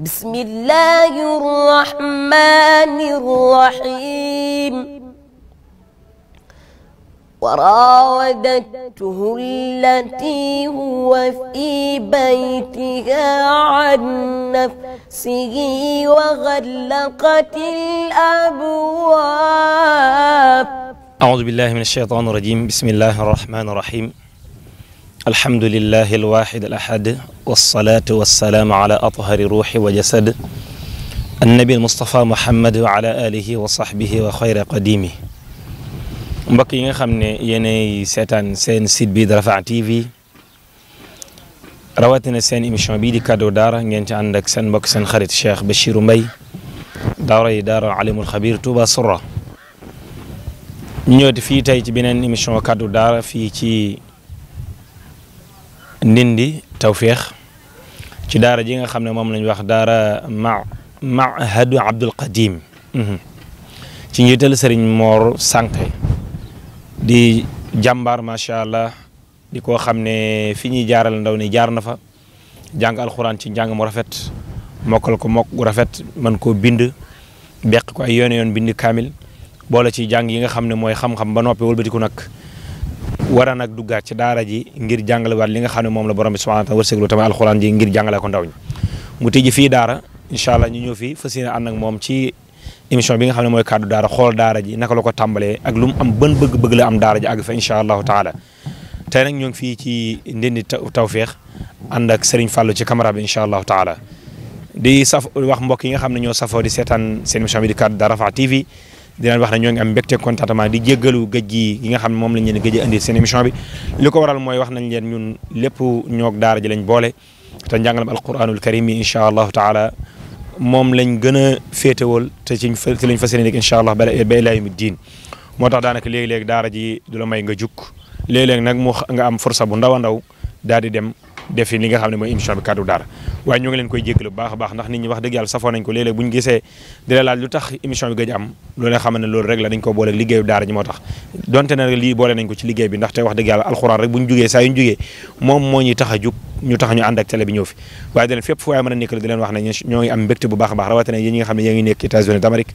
بسم الله الرحمن الرحيم وراودته التي هو في بيتها عن نفسه وغلقت الأبواب. أعوذ بالله من الشيطان الرجيم. بسم الله الرحمن الرحيم. الحمد لله الواحد الأحد والصلاة والسلام على أطهر روح وجسد النبي المصطفى محمد وعلى آله وصحبه وخير قديمه. mbokk yi nga xam ne yéenay seetaan seen site bi Rafah TV rawatina seen émission bii di Kaddu Daara ngeen ci ànd ak seen mbokk seen xarit Cheikh Bachirou Mbaye daara yi daara alimul xabir Touba Sourah. ñu ñëwati fii tey ci beneen émission Kaddu Daara fii ci Ndindi Tawféex ci daara ji nga xam ne moom lañ wax daara Mahadu Abdul Qadim ci njiital Serigne Mor Sànqe di jàmbaar macha allah di ko xam ne fi ñuy jaaral ndaw ni jaar na fa jàng alxuraan ci njàng mu rafet mokkal ko mokk gu rafet man koo bind beq ko ay yoon bind kaamil boole ci jàng yi nga xam ne mooy xam-xam ba noppi wëlbatiku nag war a nag duggaat ci daara ji ngir jàngale waat li nga xam ne moom la borom bi subhanahu wa taala wërsëglu tamit alxuraan ji ngir jàngale ko ndaw ñi mu tijji fii daara incha allah ñu ñëw fii fas yéene ànd ak moom ci émission bi nga xam ne mooy Kaddu Daara xool daara ji naka la ko tàmbalee ak lu mu am bën bëgg-bëgg la am daara ji àgg fa incha allahu taala tey nag ñoo ngi fii ci Ndindi Tawféex ànd ak Serigne Fallou ci caméra bi incha allahu taala di wax mbokk yi nga xam ne ñoo safoo di seetaan seen émission bi di Kaddu Daara Rafah TV di leen wax ne ñoo ngi am mbégte contentement di jéggalu gëj gi nga xam ne moom lañ leen gëj a indi seen émission bi li ko waral mooy wax nañ leen ñun lépp ñoog daara ji lañ boole te njàngalam alquranul karim yi incha allahu taala moom lañ gën a féetewal te ci lañ fas yéene incha allah ba ilaa yawmi diin moo tax daanaka léegi-léegi daara ji du la may nga jukk léeg-léeg nag mu nga am forsa bu ndaw a ndaw daal di dem defi li nga xam ne mooy émission bi Kaddu Daara waaye ñoo ngi leen koy jéggalu bu baax a baax ndax nit ñi wax dëgg yàlla safoo nañ ko léeg-léeg bu ñu gisee di la laaj lu tax émission bi gëj am loolu xam ne loolu rek la dañ ko boole liggéeyu daara ji moo tax donte na lii boole nañ ko ci liggéey bi ndaxte wax dëgg yàlla alxuraan rek bu ñu jugee saa yu ñu jugee moom moo ñuy tax a jug ñu tax ñu ànd ak télé bi ñëw fi waaye di leen fépp fu waaye mën a nekk di leen wax ne ñoo ngi am mbégte bu baax a baax rawatina yéen ñi nga xam ne yéen ngi nekk États-Unis d'Amérique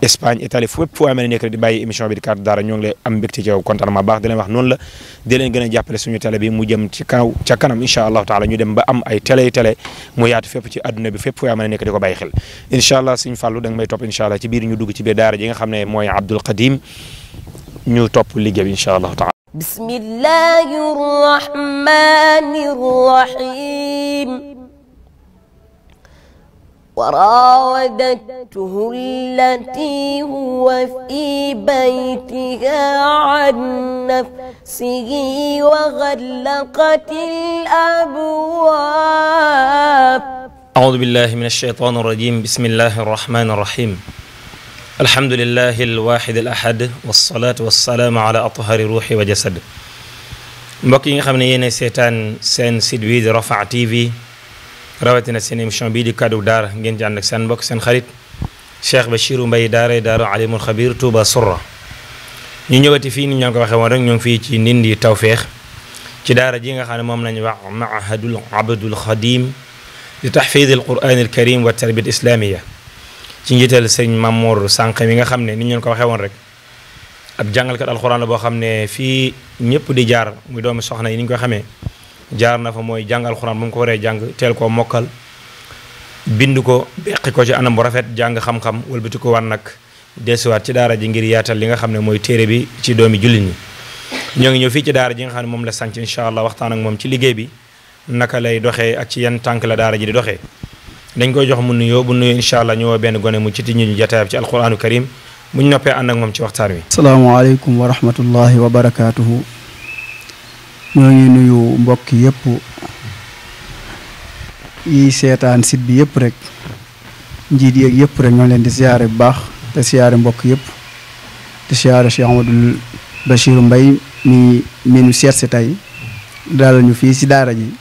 Espagne Italie fépp fu waaye mën a nekk di bàyyi émission bi di Kaddu Daara ñoo ngi lay am mbégte ci yow contentement baax di leen wax noonu la di leen gën a jàppale suñu télé bi mu jëm ci kaw ca kanam incha allahu taala ñu dem ba am ay télé mu yaatu fépp ci adduna bi fépp fu waaye mën a nekk di ko bàyyi xel incha allah suñu fàllu da nga may topp incha allah ci biir ñu dugg ci biir daara ji nga xam ne mooy Abdul Qadim ñu topp liggéey bi incha allahu taala بسم الله الرحمن الرحيم وراودته التي هو في بيتها عن نفسه وغلقت الأبواب. أعوذ بالله من الشيطان الرجيم. بسم الله الرحمن الرحيم. الحمد لله الواحد الأحد والصلاة والسلام على أطهر روح وجسد. mbokk yi nga xam ne yéen seetaan seen site bi di Rafah TV rawatina seen émission bii di Kaddu Daara ngeen ci ànd ak seen mbokk seen xarit Cheikh Bachirou Mbaye daara alimul xabir Touba Sourah. ñu ñëwati fii ni ñu ko waxee woon rek ñoo ngi fii ci Ndindi Tawféex ci daara ji nga xam ne moom lañu wax Mahadu Abdul Qadim li tahfiz al Quran al Karim wa tarbiyat islamiyya ci njiital Serigne Mor Sànqe mi nga xam ne ni ñu ko waxee woon rek ab jàngalkat alxuraan la boo xam ne fii ñëpp di jaar muy doomi soxna yi ni ñu ko xamee jaar na fa mooy jàng alxuraan bu mu ko waree jàng teel koo mokkal bind ko beqi ko ci anam bu rafet jàng xam-xam wëlbati ko war nag desuwaat ci daara ji ngir yaatal li nga xam ne mooy téere bi ci doomi jullit ñi ñoo ngi ñëw fii ci daara ji nga xam ne moom la sanc incha allah waxtaan ak moom ci liggéey bi naka lay doxee ak ci yan tànk la daara ji di doxee dañ koy jox mu nuyoo bu nuyoo incha allah ñu woo benn gone mu ci ti ñu jataayab ci alquranu karim bu ñu noppee ànd ak moom ci waxtaan wi. asalaamaaleykum wa rahmatullahi wa barakaatuhu. ñoo ngi nuyu mbokk yëpp yi seetaan site bi yëpp rek njiit yeeg yëpp rek ñoo leen di siyaare bu baax te siyaare mbokk yëpp di siyaare Cheikh Amadou Bachirou Mbaye mi nu seet si tey dalal ñu fii si daara ji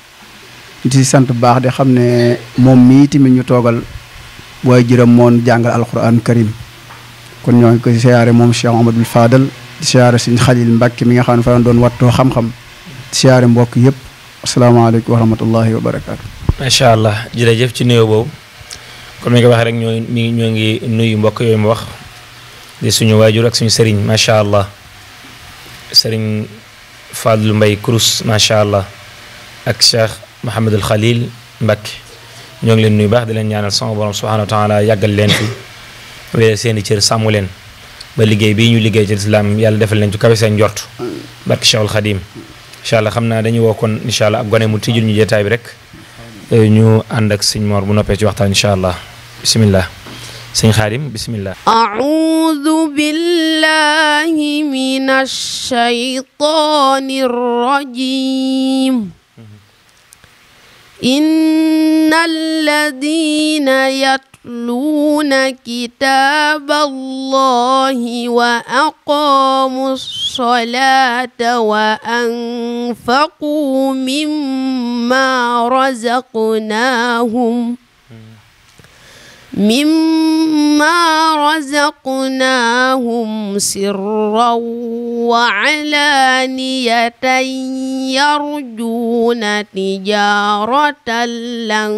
di sant bu baax di xam ne moom mii tamit ñu toogal waaye jërëm moon jàngal alquran karim kon ñoo ngi koy siyaare moom Cheikh Amadou Fadal di siyaare suñu Xalil Mbàkke mi nga xam ne fa doon wattoo xam-xam di siyaare mbokk yëpp asalaamaaleykum wa rahmatullahi wa barakaatu. macha allah jërëjëf ci nuyoo boobu comme ni nga waxee rek ñoo ngi nuyu mbokk yooyu mu wax di suñu waajur ak suñu sëriñ macha allah sëriñ Fadlu Mbay Kurus macha allah ak Cheikh Mouhamadul Khalil Mbacké ñoo ngi leen nuyu baax di leen ñaanal sama borom subhanahu wa taala yàggal leen fi wéyal seen i cër sàmmu leen ba liggéey bii ñu liggéey ci lislaam yàlla defal leen ci kawe seen njort barke Cheikhul Khadim incha allah xam naa dañuy woo kon incha allah ab gone mu tijjul ñu jotaay bi rek ñu ànd ak sëñ Mor bu noppee ci waxtaan incha allah bismillah sëñ Khadim bismillah. a'udhu billahi minash shaytanir rajim. innal ladhina yatluna kitaballahi wa aqamus salata wa anfaqu mimma razaqnahum sirran wa alaniyatan yarjuna tijaratan lan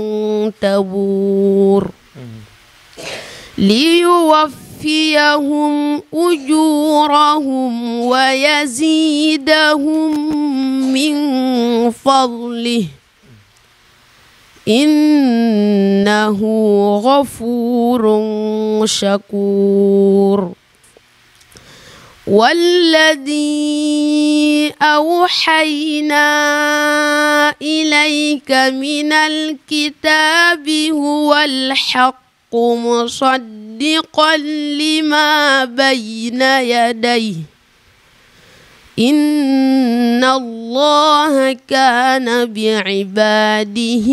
tabur liyuwaffiyahum ujurahum wa yazidahum min fadlih innahu ghafurun shakur. والذي أوحينا إليك من الكتاب هو الحق مصدقا لما بين يديه إن الله كان بعباده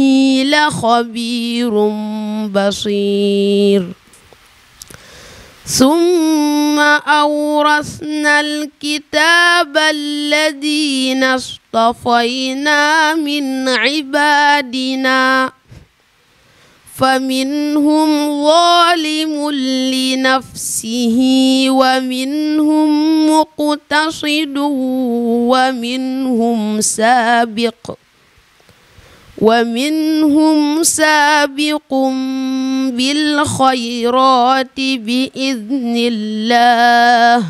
لخبير بصير. ثم أورثنا الكتاب الذين اصطفينا من عبادنا فمنهم ظالم لنفسه ومنهم مقتصد ومنهم سابق بالخيرات بإذن الله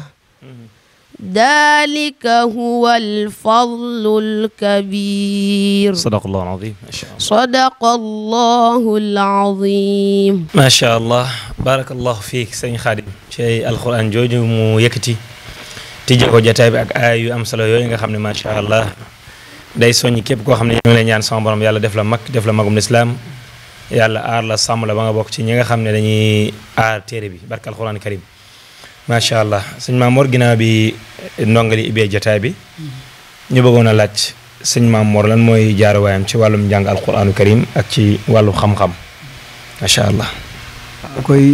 ذلك هو الفضل الكبير. صدق الله العظيم ما شاء الله. صدق الله العظيم ما شاء الله. بارك الله فيك sëñ Khadim ci alquran jooju mu yëkkati tijjee ko jotaay bi ak aay yu am solo yooyu nga xam ne macha allah day soññi képp koo xam ne ñu ngi lay ñaan sama borom yàlla def la mag def la magum lislaam yàlla aar la sàmm la ba nga bokk ci ñi nga xam ne dañuy aar téere bi barke alquran karim macha allah sëñ Mamour ginnaaw bi ndongali ibee jotaay bi ñu bëggoon a laaj sëñ Mamour lan mooy jaaruwaayam ci wàllum njàng alquranu karim ak ci wàllu xam-xam macha allah. koy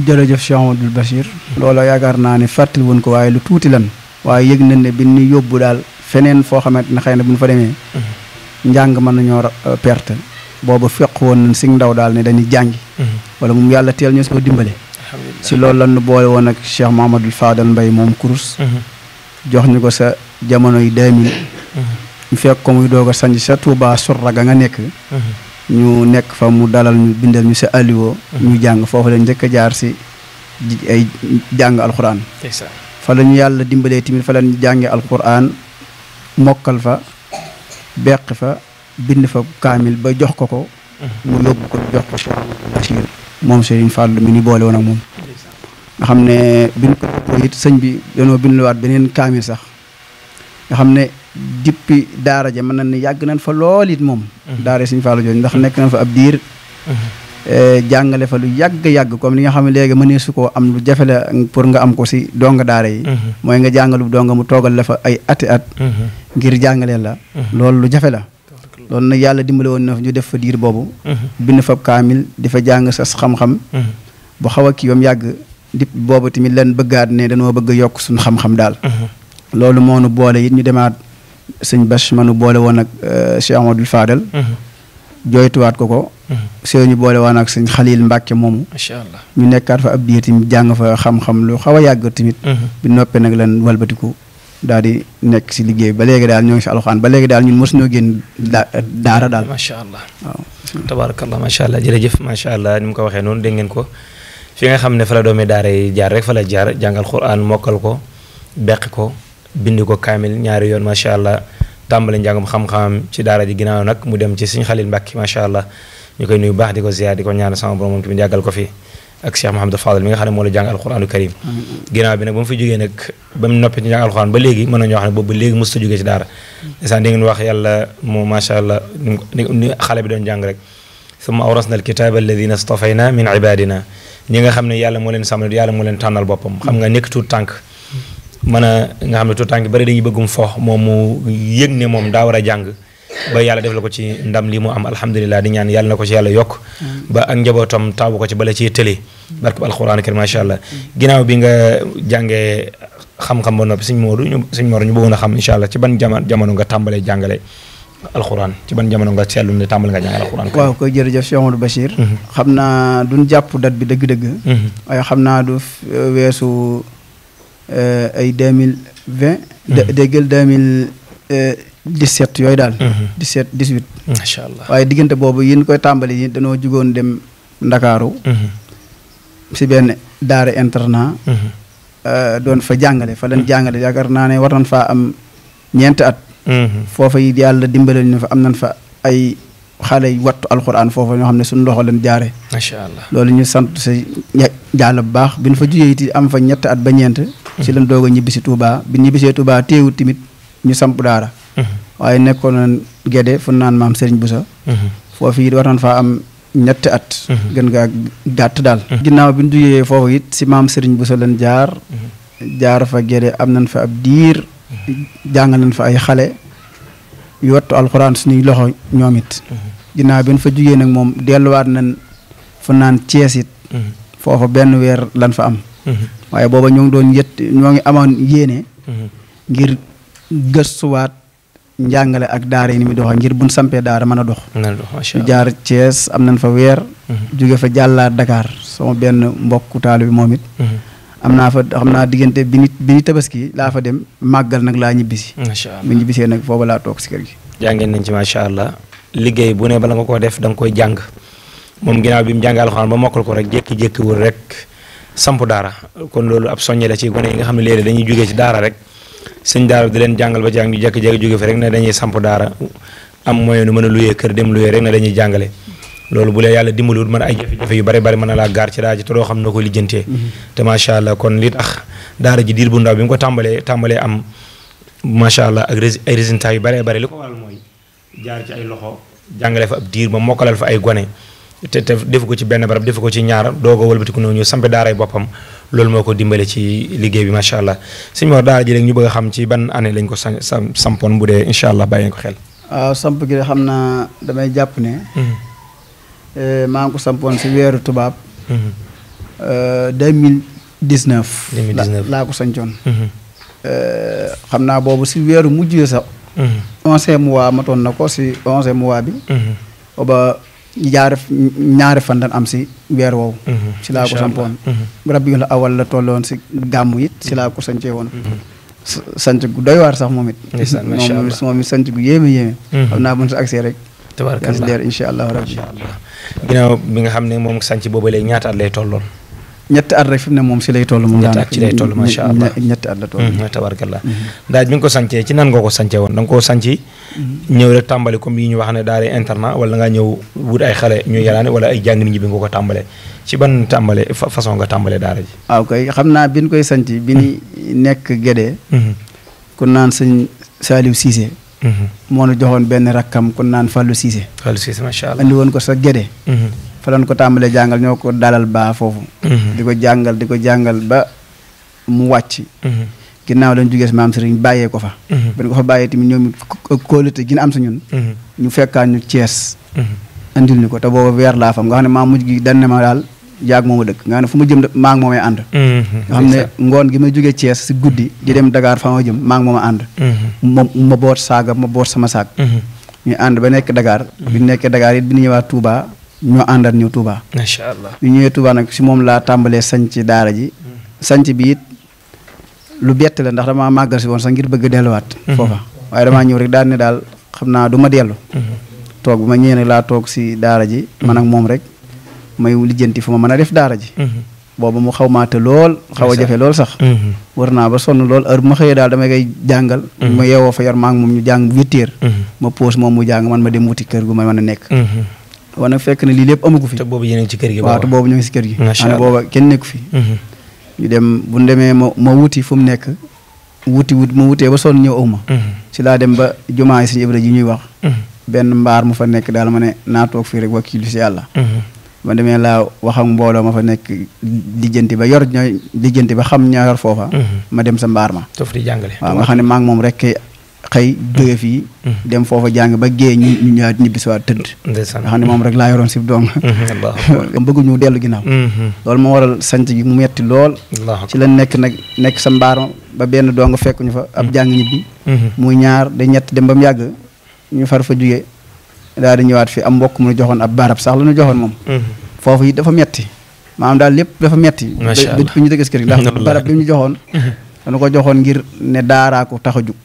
jërëjëf Cheikh Amadou Bachir. loola yaakaar naa ne fàttali woon ko waaye lu tuuti lan waaye yëg nañ ne bi ñu yóbbu daal feneen foo xamante ne xëy na bu ñu fa demee njàng mën nañoo perte boobu fekk woon nañ si ndaw daal ne dañuy jàngi wala moom yàlla teel ñu soo dimbale si loolu lan nu boole woon ak Cheikh Mouhamadoul Fadal Mbaye moom kurus jox ñu ko sa jamono yi 2000 ñu fekk ko muy doog a sanj sa Touba Sourra ga nga nekk ñu nekk fa mu dalal ñu bindal ñu sa alliwo ñu jàng foofu la njëkk a jaar si ay jàng alxuraan fa la ñu yàlla dimbalee tamit fa la ñu jàngee alxuraan mokkal fa beq fa bind fa kaamil ba jox ko ko mu yóbbu ko jox ko Cheikh Bachir moom Serigne Fallou mi ni boole woon ak moom nga xam ne biñ ko it sëñ bi dañoo bindluwaat beneen kaamil sax nga xam ne dippi daara ja mën na ne yàgg nañ fa lool it moom daara Serigne Fallou jooju ndax nekk nañ fa ab diir jàngale fa lu yàgg comme li nga xam ne léegi mënee su koo am lu jafe la pour nga am ko si donga daara yi mooy nga jàngalu donga mu toogal la fa ay ati at ngir jàngaleel la loolu lu jafe la loolu nag yàlla dimbale woon na ñu def fa diir boobu bind fa kaamil di fa jàng sa xam-xam bu xaw a kii yom yàgg dip boobu tamit leen bëggaat ne dañoo bëgg yokk suñu xam-xam daal loolu moo nu boole it ñu demaat sëñ Bach ma nu boole woon ak Cheikh Amadou Fadal jooytuwaat ko ñu boole woon ak sëñ Xalil Mbàkke moomu macha allah ñu nekkaat fa ab diir tamit jàng fa xam-xam lu xaw a yàgg tamit bi noppee nag leen walbatiku daal di nekk si liggéey ba léegi daal ñoo ngi si alxuraan ba léegi daal ñun mosuñoo génn daara daal. macha allah waaw. tabaarakallah macha allah jërëjëf macha allah ni mu ko waxee noonu dégg ngeen ko fi nga xam ne fa la doomi daara yi jaar rek fa la jaar jàngal Qur'an mokkal ko beqi ko bindi ko kaamil ñaari yoon macha allah tàmbali njàngum xam-xam ci daara ji ginnaaw nag mu dem ci Sëriñ Xalil Mbàkke macha allah ñu koy nuyu baax di ko ziar di ko ñaan sama borom moom tamit yàggal ko fi ak Cheikh Mouhamadou Fadel mi nga xam ne moo la jàng alxuraanu karim ginnaaw bi nag ba mu fi jógee nag ba mu noppi ci jàng alxuraan ba léegi mën nañu wax ne boobu ba léegi mosut a jógee ci daara desaan di ngeen wax yàlla moom macha allah ni xale bi doon jàng rek summa awrasna alkitaba alladina stafayna min ibadina ñi nga xam ne yàlla moo leen sàmm yàlla moo leen tànnal boppam xam nga nekk tuut tànk mën a nga xam ne tuut tànk bari dañuy bëggum foox moom mu yëg ne moom daa war a jàng ba yàlla def la ko ci ndam li mu am alhamdulilah di ñaan yàlla na ko ci yàlla yokk ba ak njabootam taabu ko ci bala ciy tële barke alxuraan karim macha allah ginnaaw bi nga jàngee xam-xam ba noppi sëñ Modou ñu bëggoon a xam incha allah ci ban jamono nga tàmbalee jàngale alxuraan ci ban jamono nga seetlu ne tàmbale nga jàngale alxuraan. waaw koy jërëjëf Cheikh Amadou Bachir. xam naa duñ jàpp date bi dëgg-dëgg. waaye xam naa du weesu ay 2020. déggal 2017 yooyu daal. 17 18. macha allah waaye diggante boobu yi ñu koy tàmbali yi dañoo jugoon dem Ndakaaru. si benn daara internat. doon fa jàngale fa leen jàngale yaakaar naa ne war nañ faa am ñeenti at. foofa yi yàlla dimbale ñu fa am nañ fa ay xale yu wattu alxuraan foofa ñoo xam ne suñu loxo leen jaare macha allah loolu ñu sant si jàll bu baax bi ñu fa jugee it am fa ñetti at ba ñeent. si leen doog a ñibbisi Touba bi ñibbisee Touba teewut tamit ñu samp daara. waaye nekkoon nañ Gédé fu naan maam Serigne Boussa. foofu it war nañ faa am ñetti at. gën ngaa gàtt daal. ginnaaw bi ñu jugee foofu it si maam Serigne Boussa leen jaar fa Gédé am nañ fa ab diir. jàngal nañ fa ay xale yu wattu alxuraan suñuy loxo ñoom it. ginnaaw bi ñu fa jugee nag moom delluwaat nañ fu naan Cees it. foofa benn weer lan fa am. waaye booba ñoo ngi amoon yéene. ngir gëstuwaat njàngale ak daara yi ni muy doxee ngir buñ sampee daara mën a dox. ñu jaar Cees am nañ fa weer. jóge fa jàllaat Dakar sama benn mbokku taalibe bi moom it. am naa fa xam naa diggante bi ni tabaski laa fa dem màggal nag laa ñibbisi. macha allah bu ñibbisee nag foofu laa toog si kër gi. jàngeen nañ ci macha allah liggéey bu ne bala nga koo def da nga koy jàng moom ginnaaw bi mu jàngee alxuraan ba mokkal ko rek jékki-jékki wul rek samp daara kon loolu ab soññe la ci gone yi nga xam ne léeg-léeg dañuy jógee ci daara rek sëñ daara di leen jàngal ba jàng ñu jékki-jékki jóge fi rek ne dañuy samp daara am moyen nu mën a luyee kër dem luyee rek ne dañuy jàngale. loolu bu lee yàlla dimbaliwul mën ay jafe-jafe yu bari mën na laa gaar ci daara ji te doo xam noo ko lijjantee. te macha allah kon li tax daara ji diir bu ndaw bi mu ko tàmbalee am macha allah ak ay résultats yu bari li ko waral mooy jaar ci ay loxo jàngale fa ab diir ba mokkalal fa ay gone te defu ko ci benn barab defu ko ci ñaar doog a wëlbatiku noonu ñu sampe daaray boppam loolu moo ko dimbale ci liggéey bi macha allah sëñ Mor daara ji léegi ñu bëgg a xam ci ban année lañ ko sampoon bu dee incha allah bàyyi ko xel. waaw samp gi xam naa damay jàpp ne. maa ngi ko sampoon si weeru tubaab. 2019. laa ko sancoon. xam naa boobu si weeru mujj sax. 11e mois matoon na ko si 11e mois bi. booba ñaari fan dañ am si weer woowu. si laa ko sampoon. Rabiul Awwal la tolloon si gàmmu it si laa ko sancee woon. sanc gu doy waar sax moom it. moom it sanc gu yéeme. xam naa bu ñu si accès rek. tabaarkalla leer incha allah rabbi. ginnaaw bi nga xam ne moom sànc boobu léegi ñaata at lay tolloon. ñetti at rek fi mu ne moom si lay toll. moom ñetti at ci lay toll macha allah ñetti at la toll. tabaarkalla daaj bi nga ko sàncee ci nan nga ko sàncee woon da nga koo sànc ñëw rek tàmbali comme yi ñu wax ne daara internat wala ngaa ñëw wut ay xale ñu yaraane wala ay jàng nit ñi bi nga ko tàmbalee ci ban tàmbale façon nga tàmbalee daara ji. waaw kay xam naa bi ñu koy sànc bi ñu nekk Gédé. ku naan sëñ Saliou Cissé. moo nu joxoon benn rakkam ku naan Fallou Cissé. Fallou Cissé macha allah andi woon ko sa Gédé. fa lañ ko tàmbalee jàngal ñoo ko dalal baa foofu. di ko jàngal ba mu wàcc. ginnaaw lañ jógee si maam Serigne bàyyee ko fa. ba ñu ko fa bàyyee tamit ñoom kóolute gi am sa ñun. ñu fekkaan ñu Cees. andil ñu ko te booba weer laa fam nga xam ne maa mujj gi dañ ne ma daal yaag mooma dëkk nga xam ne fu ma jëm maa ngi moomay ànd. nga xam ne ngoon gi may jógee Cees si guddi di dem Dakar fa ma jëm maa ngi mooma ànd. ma boot saaga ma boot sama saag. ñu ànd ba nekk Dakar. bi ñu nekkee Dakar it bi ñu ñëwaat Touba. ñoo àndal ñëw Touba. macha allah ñu ñëwee Touba nag si moom laa tàmbalee sanc daara ji. sanc bi it lu bett la ndax damaa màggal si woon sax ngir bëgg delluwaat foofa waaye damaa ñëw rek daal ne daal xam naa du ma dellu toog bu ma ñëwee nag laa toog si daara ji man ak moom rek may lijjanti fu ma mën a def daara ji booba mu xaw maate lool xaw a jafe lool sax war naa ba sonn lool heure bu ma xëyee daal damay koy jàngal ma yeewoo fa yor maa ngi moom ñu jàng 8 heures ma pause moom mu jàng man ma dem wuti kër gu ma mën a nekk waaw nag fekk na lii lépp amagu fi te boobu yéen a ngi ci kër gi waaw te boobu ñu ngi si kër gi ana booba kenn nekku fi ñu dem bu ñu demee ma wuti fu mu nekk ma wutee ba sonn ñëw awma si laa dem ba jumaa yi Sëñ Ibra ji ñuy wax benn mbaar mu fa nekk daal ma ne naa toog fii rek wakkilu si yàlla ma demee laa wax ak mbooloo ma fa nekk lijjanti ba yor ñooy lijjanti ba xam ñaa yor foofa ma dem sa mbaar ma tof di jàngale waaw nga xam ne maa ngi moom rek xëy jóge fii dem foofa jàng ba géey ñu ñëwaat ñibbisiwaat tëdd nga xam ne moom rek laa yoroon si dong bëggu ñu dellu ginnaaw loolu moo waral sant gi mu metti lool ci la nekk sa mbaar ma ba benn dong fekk ñu fa ab jàng ñibbi muy ñaar da ñett dem ba mu yàgg ñu far fa jóge daal di ñëwaat fi am mbokk mu joxoon ab barab sax la ñu joxoon moom foofu yi dafa metti maanaam daal lépp dafa metti ba ñu dëgg si kër gi ndax barab bi mu ñu joxoon dañu ko joxoon ngir ne daaraa ko tax a jug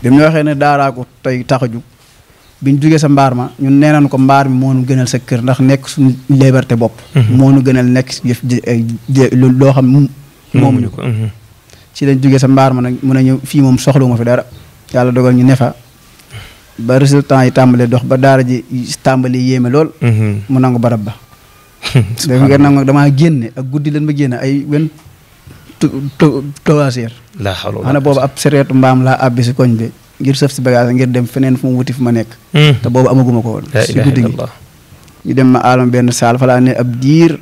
bi mu ñu waxee ne daaraa ko tey tax a jug bi ñu jugee sa mbaar ma ñun nee nañ ko mbaar mi moo nu gënal sa kër ndax nekk suñu liberté bopp moo nu gënal nekk loo xam moomuñu ko ci lañ jugee sa mbaar ma nag mun a ñëw fii moom soxlawuma fi dara yàlla dogal ñu ne fa ba résultat yi tàmbalee dox ba daara ji tàmbali yéeme lool mu nangu barab ba da nga nangu damaa génne ak guddi leen ma génne ay 23 heures xanaa boobu ab sereetu mbaam laa àbbi si koñ bi ngir sëf si bagage ngir dem feneen fu mu wuti fu ma nekk te boobu amaguma ko woon si guddi gi ñu dem ma aalama benn saal fa laa ne ab diir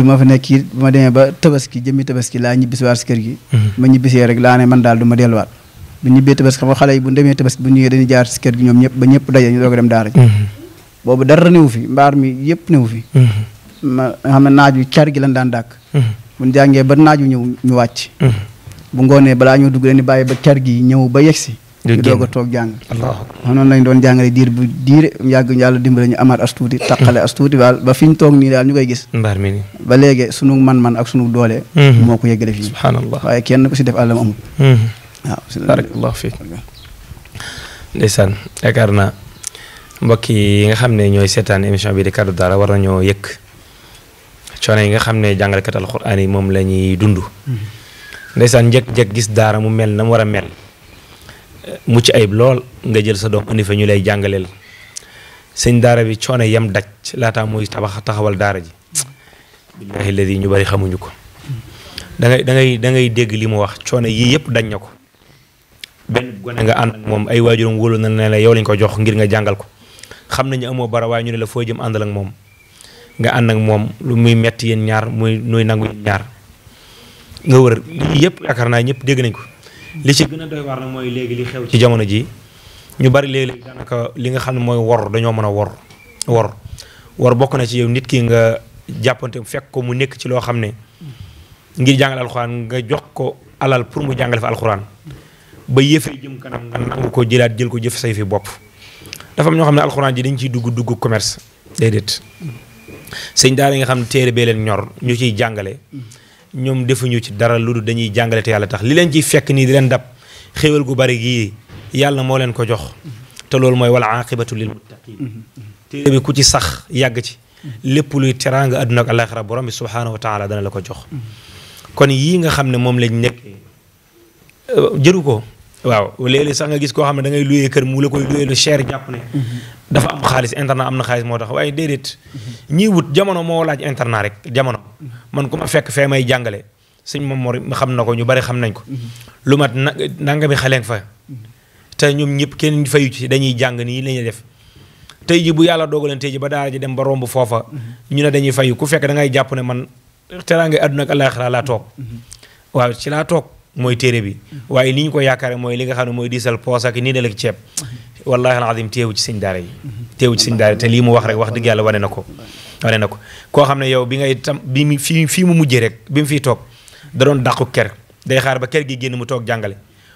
ma fa nekk it bu ma demee ba tabaski jëmmi tabaski laa ñibbisi waat si kër gi ma ñibbisee rek laa ne man daal du ma delluwaat bu ñibbee tabaski xam nga xale yi bu demee tabaski bu ñëwee dañuy jaar si kër gi ñoom ñëpp ba ñëpp daje ñu doog a dem daara ji boobu dara néew fi mbaar mi yëpp néew fi ma xam ne naaj wi car gi lan daan dàkk bu ñu jàngee ba naaj wi ñëw ñu wàcc bu ngoonee balaa ñoo dugg leen di bàyyi ba car gi ñëw ba yegsi ñu doog a toog jàng xam noonu lañ doon jàngale diire yàgg yàlla dimbale ñu amaat as tuuti taqale as tuuti daal ba fi ñu toog nii daal ñu koy gis mbaar mi nii ba léegi sunu man-man ak sunu doole moo ko yeggale fii subhanallah waaye kenn ku si def àllam amul waaw barakallahu fiik ndeysaan yaakaar naa mbokk yi nga xam ne ñooy seetaan émission bi di Kaddu Daara war nañoo yëkk coono yi nga xam ne jàngalekat alxuraan yi moom la ñuy dund ndeysaan njëkk-njëkk gis daara mu mel na mu war a mel mucc ayib lool nga jël sa doom indi fa ñu lay jàngaleel sëñ daara bi coono yam daj laataa muy taxawal daara ji billaahi alladi ñu bari xamuñu ko da ngay dégg li mu wax coono yii yëpp dañ na ko benn gone nga ànd ak moom ay waajuram wóolu na ne la yow lañ ko jox ngir nga jàngal ko xam nañu amoo bara waaye ñu ne la foo jëm àndal ak moom nga ànd ak moom lu muy metti yéen ñaar nuy nangu yéen ñaar nga wër lii yëpp yaakaar naa ñëpp dégg nañ ko li ci gën a doy waar nag mooy léegi li xew ci jamono ji ñu bari léegi daanaka li nga xam ne mooy wor dañoo mën a wor bokk na ci yow nit ki nga jàppante fekk ko mu nekk ci loo xam ne ngir jàngale alxuraan nga jox ko alal pour mu jàngale fa alxuraan ba yëfee jëm kanam nga nangu ko jëlaat jël ko jëf say fi bopp dafa am ñoo xam ne alxuraan ji dañ ciy dugg commerce déedéet sëñ daara yi nga xam ne téere bee leen ñor ñu ciy jàngale ñoom defuñu ci dara lu dul dañuy jàngale te yàlla tax li leen ciy fekk nii di leen dab xéewal gu bari gii yàlla moo leen ko jox te loolu mooy wal aqibatu lil muttaqin téere bi ku ci sax yàgg ci lépp luy teraanga àdduna ak àllaaxira borom bi subhaanahu wa taala dana la ko jox kon yii nga xam ne moom lañ nekkee jëru ko waaw léeg-léeg sax nga gis koo xam ne da ngay luyee kër mu la koy luyee lu cher jàpp ne dafa am xaalis internat am na xaalis moo tax waaye déedéet ñii wut jamono moo laaj internat rek jamono man ku ma fekk fee may jàngale sëñ moom moo xam na ko ñu bari xam nañ ko lu mat nangami xaleen fa te ñoom ñëpp kenn fayu ci dañuy jàng nii lañuy def tey ji bu yàlla doogaleen tey ji ba daara ji dem ba romb foofa ñu ne dañuy fayu ku fekk da ngay jàpp ne man teraanga àdduna ak àllaaxira laa toog waaw ci laa toog mooy téere bi waaye li ñu ko yaakaare mooy li nga xam ne mooy diisal poos ak nii dalak ceeb wallahi alazim teewu ci sëñ daara yi teewu ci sëñ daara yi te lii mu wax rek wax dëgg yàlla wane na ko koo xam ne yow bi ngay tam bi mu fii mu mujjee rek bi mu fiy toog da doon dàqu ker day xaar ba kër gi génn mu toog jàngale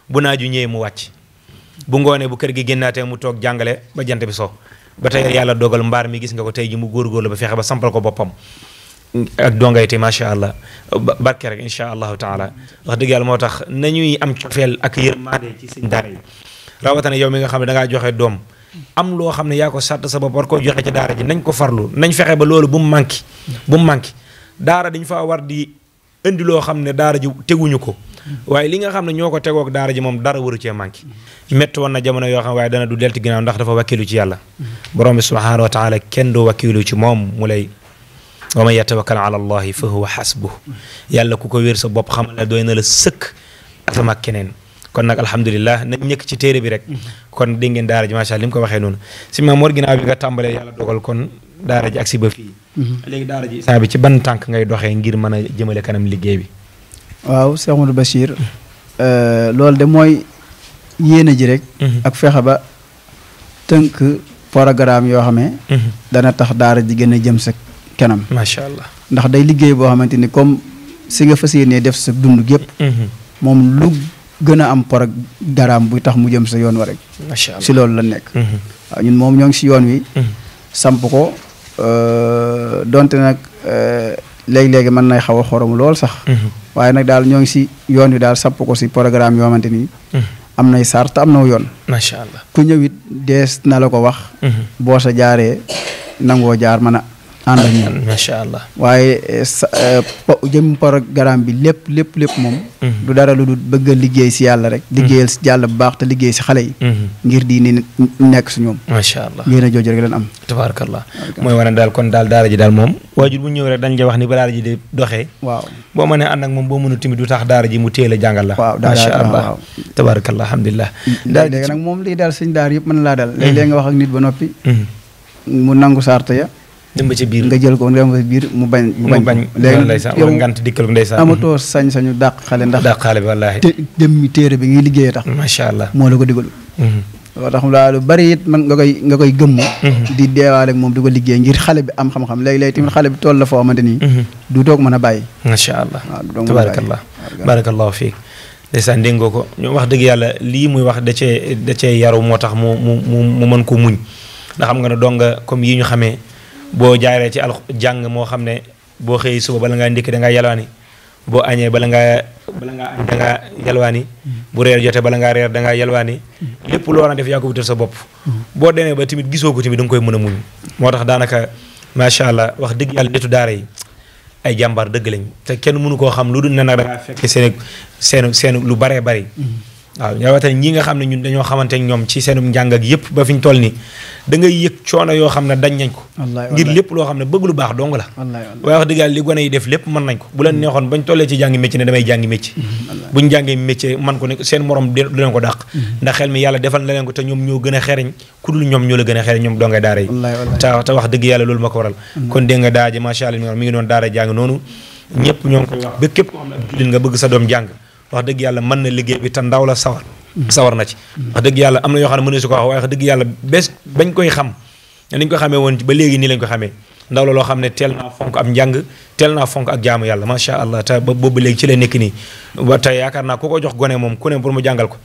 bu naaju ñëwee mu wàcc bu ngoonee bu kër gi génnaatee mu toog jàngale ba jant bi so ba tey yàlla dogal mbaar mi gis nga ko tey ji mu góorgóorlu ba fexe ba sampal ko boppam ak dongay te macha allah barke rek incha allahu taala wax dëgg yàlla moo tax nañuy am cofeel ak yërmande ci sëñ daara yi rawatina yow mi nga xam ne da ngaa joxe doom am loo xam ne yaa ko sàtt sa bopp war koo joxe ci daara ji nañ ko farlu nañ fexe ba loolu bu mu manqué daara dañ fa war di indi loo xam ne daara ji teguñu ko waaye li nga xam ne ñoo ko tegook daara ji moom dara waru cee manqué métti woon na jamono yoo xam waaye dana du delti ginnaaw ndax dafa wakkilu ci yàlla borom bi subhaanahu wa taala kenn du wakkilu ci moom mu lay wa man yatawakkal ala allahi fa huwa hasbuh yàlla ku ko wér sa bopp xamal ne doy na la sëkk atama ak keneen kon nag alhamdulilah nañ ñëkk ci téere bi rek kon dégg ngeen daara ji macha allah li mu ko waxee noonu si Mamour ginnaaw bi nga tàmbalee yàlla dogal kon daara ji ak si ba fii léegi daara ji saa bi ci ban tànk ngay doxee ngir mën a jëmale kanam liggéey bi waaw Cheikh Amadou Bachir loolu de mooy yéene ji rek ak fexe ba tënk programme yoo xam ne dana tax daara ji gën a jëm sa kanam macha allah ndax day liggéey boo xamante ni comme si nga fas yéenee def sa dund gépp moom lu gën a am programme buy tax mu jëm sa yoon wa rek macha allah si loolu la nekk waaw ñun moom ñoo ngi si yoon wi samp ko donte nag léegi-léegi mën nay xaw a xorom lool sax waaye nag daal ñoo ngi si yoon wi daal samp ko si programme yoo xamante ni am nay sart am na yoon macha allah ku ñëwit dees na la ko wax boo sa jaaree nangoo jaar mën a ànd ak ñoom macha allah waaye jëm programme bi lépp moom du dara lu dul bëgg a liggéey si yàlla rek liggéeyal si yàlla bu baax te liggéey si xale yi ngir diini nekk si ñoom macha allah ngir a jooju rek leen am tabarakallah mooy wane daal kon daal daara ji daal moom waajur bu ñëw rek dañ la wax ni ba daara ji di doxee waaw boo mënee ànd ak moom boo mënu tamit du tax daara ji mu téel a jàngal la waaw macha allah tabarakallah alhamdulilah daal léegi nag moom lii daal sëñ daara yëpp mën laa daal léeg-léeg nga wax ak nit ba noppi mu nangu sarta ya dem ba ci biir nga jël ko nga dem ba ci biir mu bañ léegi yow ngant dikkal ko ndeysaan amatoo sañ-sañu dàq xale ndax dàq xale bi wallaahi dem mi téere bi ngay liggéeyee tax macha allah moo la ko digalu loo tax daal lu bari it man nga koy gëmm di deewaale ak moom di ko liggéey ngir xale bi am xam-xam léegi-léegi tamit xale bi toll la foo xamante nii du toog mën a bàyyi macha allah tabarakallah barakallahu fiik ndeysaan dégg nga ko ñu wax dëgg yàlla lii muy wax da cee yaru moo tax mu mën ko muñ ndax xam nga ne donga comme yi ñu xamee boo jaaree ci jàng moo xam ne boo xëy suba bala ngaa ndékki da ngaa yalwaani boo añee bala ngaa añ da ngaa yalwaani bu reer jotee bala ngaa reer da ngaa yalwaani lépp loo war a def yaa ko wutal sa bopp boo demee ba tamit gisoo ko tamit da nga koy mën a muñ moo tax daanaka macha allah wax dëgg yàlla nitu daara yi ay jàmbaar dëgg lañ te kenn mënu koo xam lu dul ne nag da ngaa fekk seen lu baree bari waaw rawatina ñi nga xam ne ñun dañoo xamante ak ñoom ci seenum njàng ak yëpp ba fi ñu toll nii da ngay yëg coono yoo xam ne dañ nañ ko ngir lépp loo xam ne bëgg lu baax dong la waaye wax dëgg yàlla li gone yi def lépp mën nañ ko bu leen neexoon bañ tollee ci jàngi métier ne damay jàngi métier buñ jàngee métier man ko ne seen morom du leen ko dàq ndax xel mi yàlla defal na leen ko te ñoom ñoo gën a xereñ ku dul ñoom ñoo la gën a xereñ ñoom dongay daara yi te wax dëgg yàlla loolu ma ko waral kon dégg nga daara ji macha allah mi ngi doon daara jàng noonu ñëpp ñoo ngi koy wax ba képp koo xam ne ab jullit nga bëgg sa doom jàng wax dëgg yàlla mën na liggéey bi te ndaw la sawar na ci wax dëgg yàlla am na yoo xam ne mënu su ko wax waaye wax dëgg yàlla bés bañ koy xam niñ ko xamee woon ba léegi nii lañ ko xamee ndaw la loo xam ne teel naa fonk am njàng teel naa fonk ak jaamu yàlla macha allah te ba boobu léegi ci la nekk nii ba tey yaakaar naa ku ko jox gone moom ku ne pour mu jàngal ko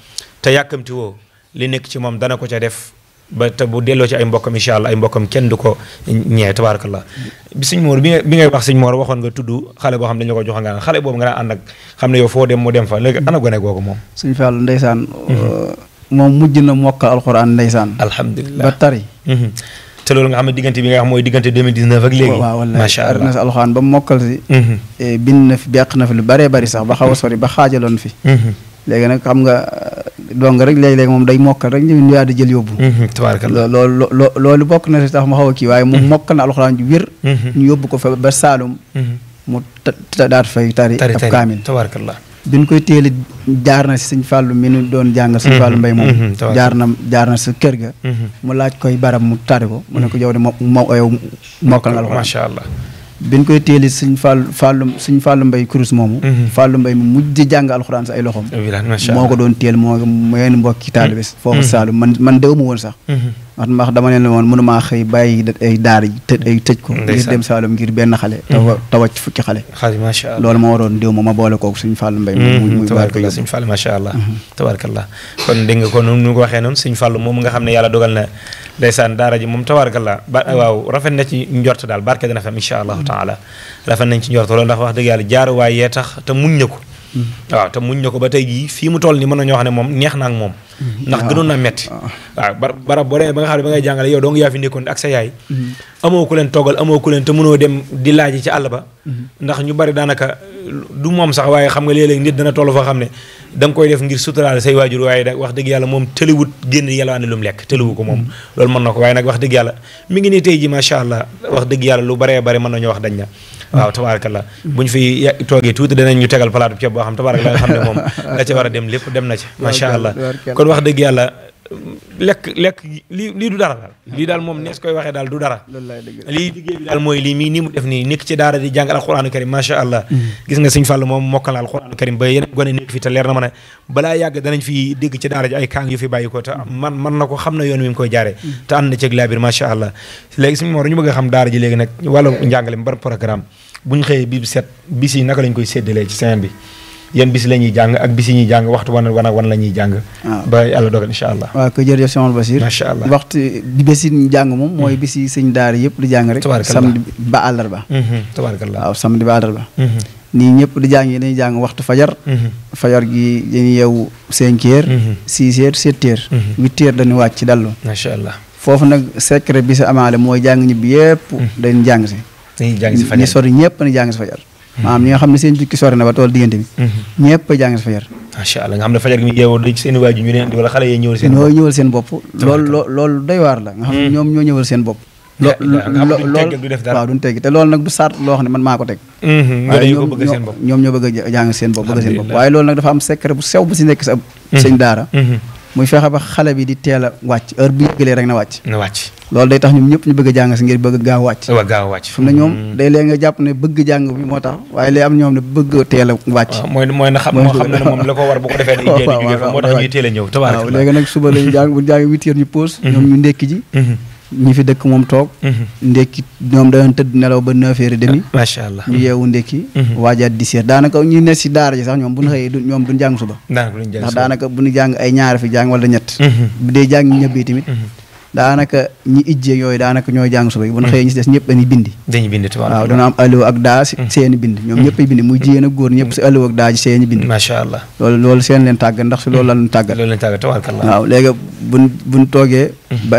te yàkkamti woo li nekk ci moom dana ko ca def ba te bu delloo ci ay mbokkam incha allah ay mbokkam kenn du ko ñee tabarakallah bi sëñ Mor bi ngay wax sëñ Mor waxoon nga tudd xale boo xam ne dañu la ko jox nga xale boobu nga daan ànd ak xam ne yow foo dem mu dem fa léegi ana gone googu moom sëñ Fallu ndeysaan moom mujj na mokkal alxuraan ndeysaan alhamdulilah ba tari te loolu nga xam ne diggante bi nga xam mooy diggante 2019 ak léegi waaw macha allah na si alxuraan ba mu mokkal si bind na fi beq na fi lu bëree bëri sax ba xaw a sori ba xaajaloon fi léegi nag xam nga dong rek léegi-léegi moom day mokkal rek ñu yaa di jël yóbbu tabarakallah loolu bokk na si tax ma xaw a kii waaye moom mokkal na alxuraan ju wér ñu yóbbu ko fa ba Saalum mu daat fay tari ab kaamil tabarakallah bi ñu koy téeli jaar na si sëñ Fallou mi nu doon jàngal sëñ Fallou Mbaye moom jaar na sa kër ga mu laaj koy barab mu tari ko mu ne ko yow de yow mokkal nga alxuraan macha allah bi ñu koy téeli sëñ Fallou Mbaye kurus moomu Fallou Mbaye mu mujj di jàng alxuraan sa ay loxoom moo ko doon téel moo yenn mbokki taalibe foofu Saalum man déw ma woon sax wax dama leen woon mënumaa xëy bàyyi ay daara yi tëj ko ngir dem Saalum ngir benn xale te wàcc fukki xale macha allah loolu ma waroon déw ma boole kooku Sëñ Fallu Mbay muy tabaarakallah Sëñ Fallu macha allah tabaarakallah kon dégg nga ko noonu ñu ko waxee noonu Sëñ Fallu moom nga xam ne yàlla dogal na ndeysaan daara ji moom tabaarakallah waaw rafet na ci njort daal barke dina fa am insha allahu taala rafet nañ ci njort loolu ndax wax dëgg yàlla jaaruwaay yee tax te muñ na ko waaw te muñ na ko ba tey jii fii mu toll ni mën nañoo xam ne moom neex na ak moom ndax gënoon na metti waaw barab boo demee ba nga xam ne ba ngay jàngale yow doo nga yaa fi nekkoon ak sa yaay amoo ku leen toggal amoo ku leen te mënoo dem di laaji ci àll ba ndax ñu bari daanaka du moom sax waaye xam nga léeg-léeg nit dana toll foo xam ne da nga koy def ngir suturaale say waajur waaye da wax dëgg yàlla moom tëliwut génn yalwaane lu mu lekk tëliwu ko moom loolu mën na ko waaye nag wax dëgg yàlla mi ngi nii tey ji macha allah wax dëgg yàlla lu baree bare mën nañoo wax dañ na waaw tabaarakallah buñ fi toogee tuuti danañ ñu tegal palaatu ceeb boo xam tabaarakallah nga xam ne moom la ca war a dem lépp dem na ci macha allah kon wax dëgg yàlla lekk lii du dara daal lii daal moom nees koy waxee daal du dara lii liggéey bi daal mooy lii mii nii mu def nii nekk ci daara di jàng alquranu karim macha allah gis nga Sëñ Fallu moom mokkal alquranu karim ba yeneen gone nekk fi te leer na ma ne balaa yàgg danañ fi dégg ci daara ji ay kaang yu fi bàyyi ko te man na ko xam na yoon wi mu koy jaaree te ànd na ceeg laabir macha allah léegi suñu moo ñu bëgg a xam daara ji léegi nag wàllu njàngale mi ban programme bu ñu xëyee bi set bis yi naka lañ koy séddalee ci semaine bi yan bis la ñuy jàng ak bis yi ñuy jàng waxtu wan la ñuy jàng ba yàlla dogal insha allah waaw ko jërëjëf Cheikh Bachir macha allah waxtu bis yi ñu jàng moom mooy bis yi sëñ daara yëpp di jàng rek samedi ba àllarba tabaarakallah waaw samedi ba àllarba nii ñëpp di jàng yi dañuy jàng waxtu fajar fajar gi dañuy yeewu 5 heures 6 heures 7 heures 8 heures dañuy wàcc ci dallu macha allah foofu nag secret bi sa amaale mooy jàng ñibbi yëpp dañ jàng si ñi sori ñëpp ni jàng si fajar maanaam ñi nga xam ne seen jukki sori na ba tool diggante bi ñëpp a jàng si fajar macha allah nga xam ne fajar gi mu yeewoo di seen waaju ñu ne wala xale yi ñëwal seen ñëwal seen bopp loolu doy waar la nga xam ne ñoom ñoo ñëwal seen bopp loolu waaw duñ tegg te loolu nag du sart loo xam ne man maa ko teg waaye ñoom ñoo bëgg a jàng seen bopp bëgg seen bopp waaye loolu nag dafa am secret bu sew bu si nekk sa sëñ daara muy fexe ba xale bi di teel a wàcc heure bu yëgalee rek na wàcc loolu day tax ñoom ñëpp ñu bëgg a jàng si ngir bëgg gaaw wàcc fi mu ne ñoom day léegi nga jàpp ne bëgg jàng bi moo tax waaye léegi am ñoom ne bëgg teel a wàcc mooy na xam moo xam ne moom la ko war bu ko defee day jóge fa moo tax ñuy teel a ñëw waaw léegi nag suba lañu jàng bu jàng 8 heures ñu pause ñoom ñu ndekki ji ñi fi dëkk moom toog ndekki ñoom dañu tëdd nelaw ba 9 heures et demi macha allah ñu yeewu ndekki waajaat 10 heures daanaka ñu ne si daara ji sax ñoom bu ñu xëyee ñoom duñ jàng suba ndax daanaka bu ñu jàng ay ñaar fi jàng wala ñett bu dee jàng ñëbbee tamit daanaka ñi ijjee yooyu daanaka ñooy jàng suba yi bu ñu xëyee ñi si des ñëpp dañuy bindi waaw dana am alluwa ak daa si seeni bind ñoom ñëpp ay bind muy jigéen ak góor ñëpp si alluwa ak daa ji seeni bind macha allah loolu seen leen tàggat ndax si loolu la leen tàggat waaw léegi buñ toogee ba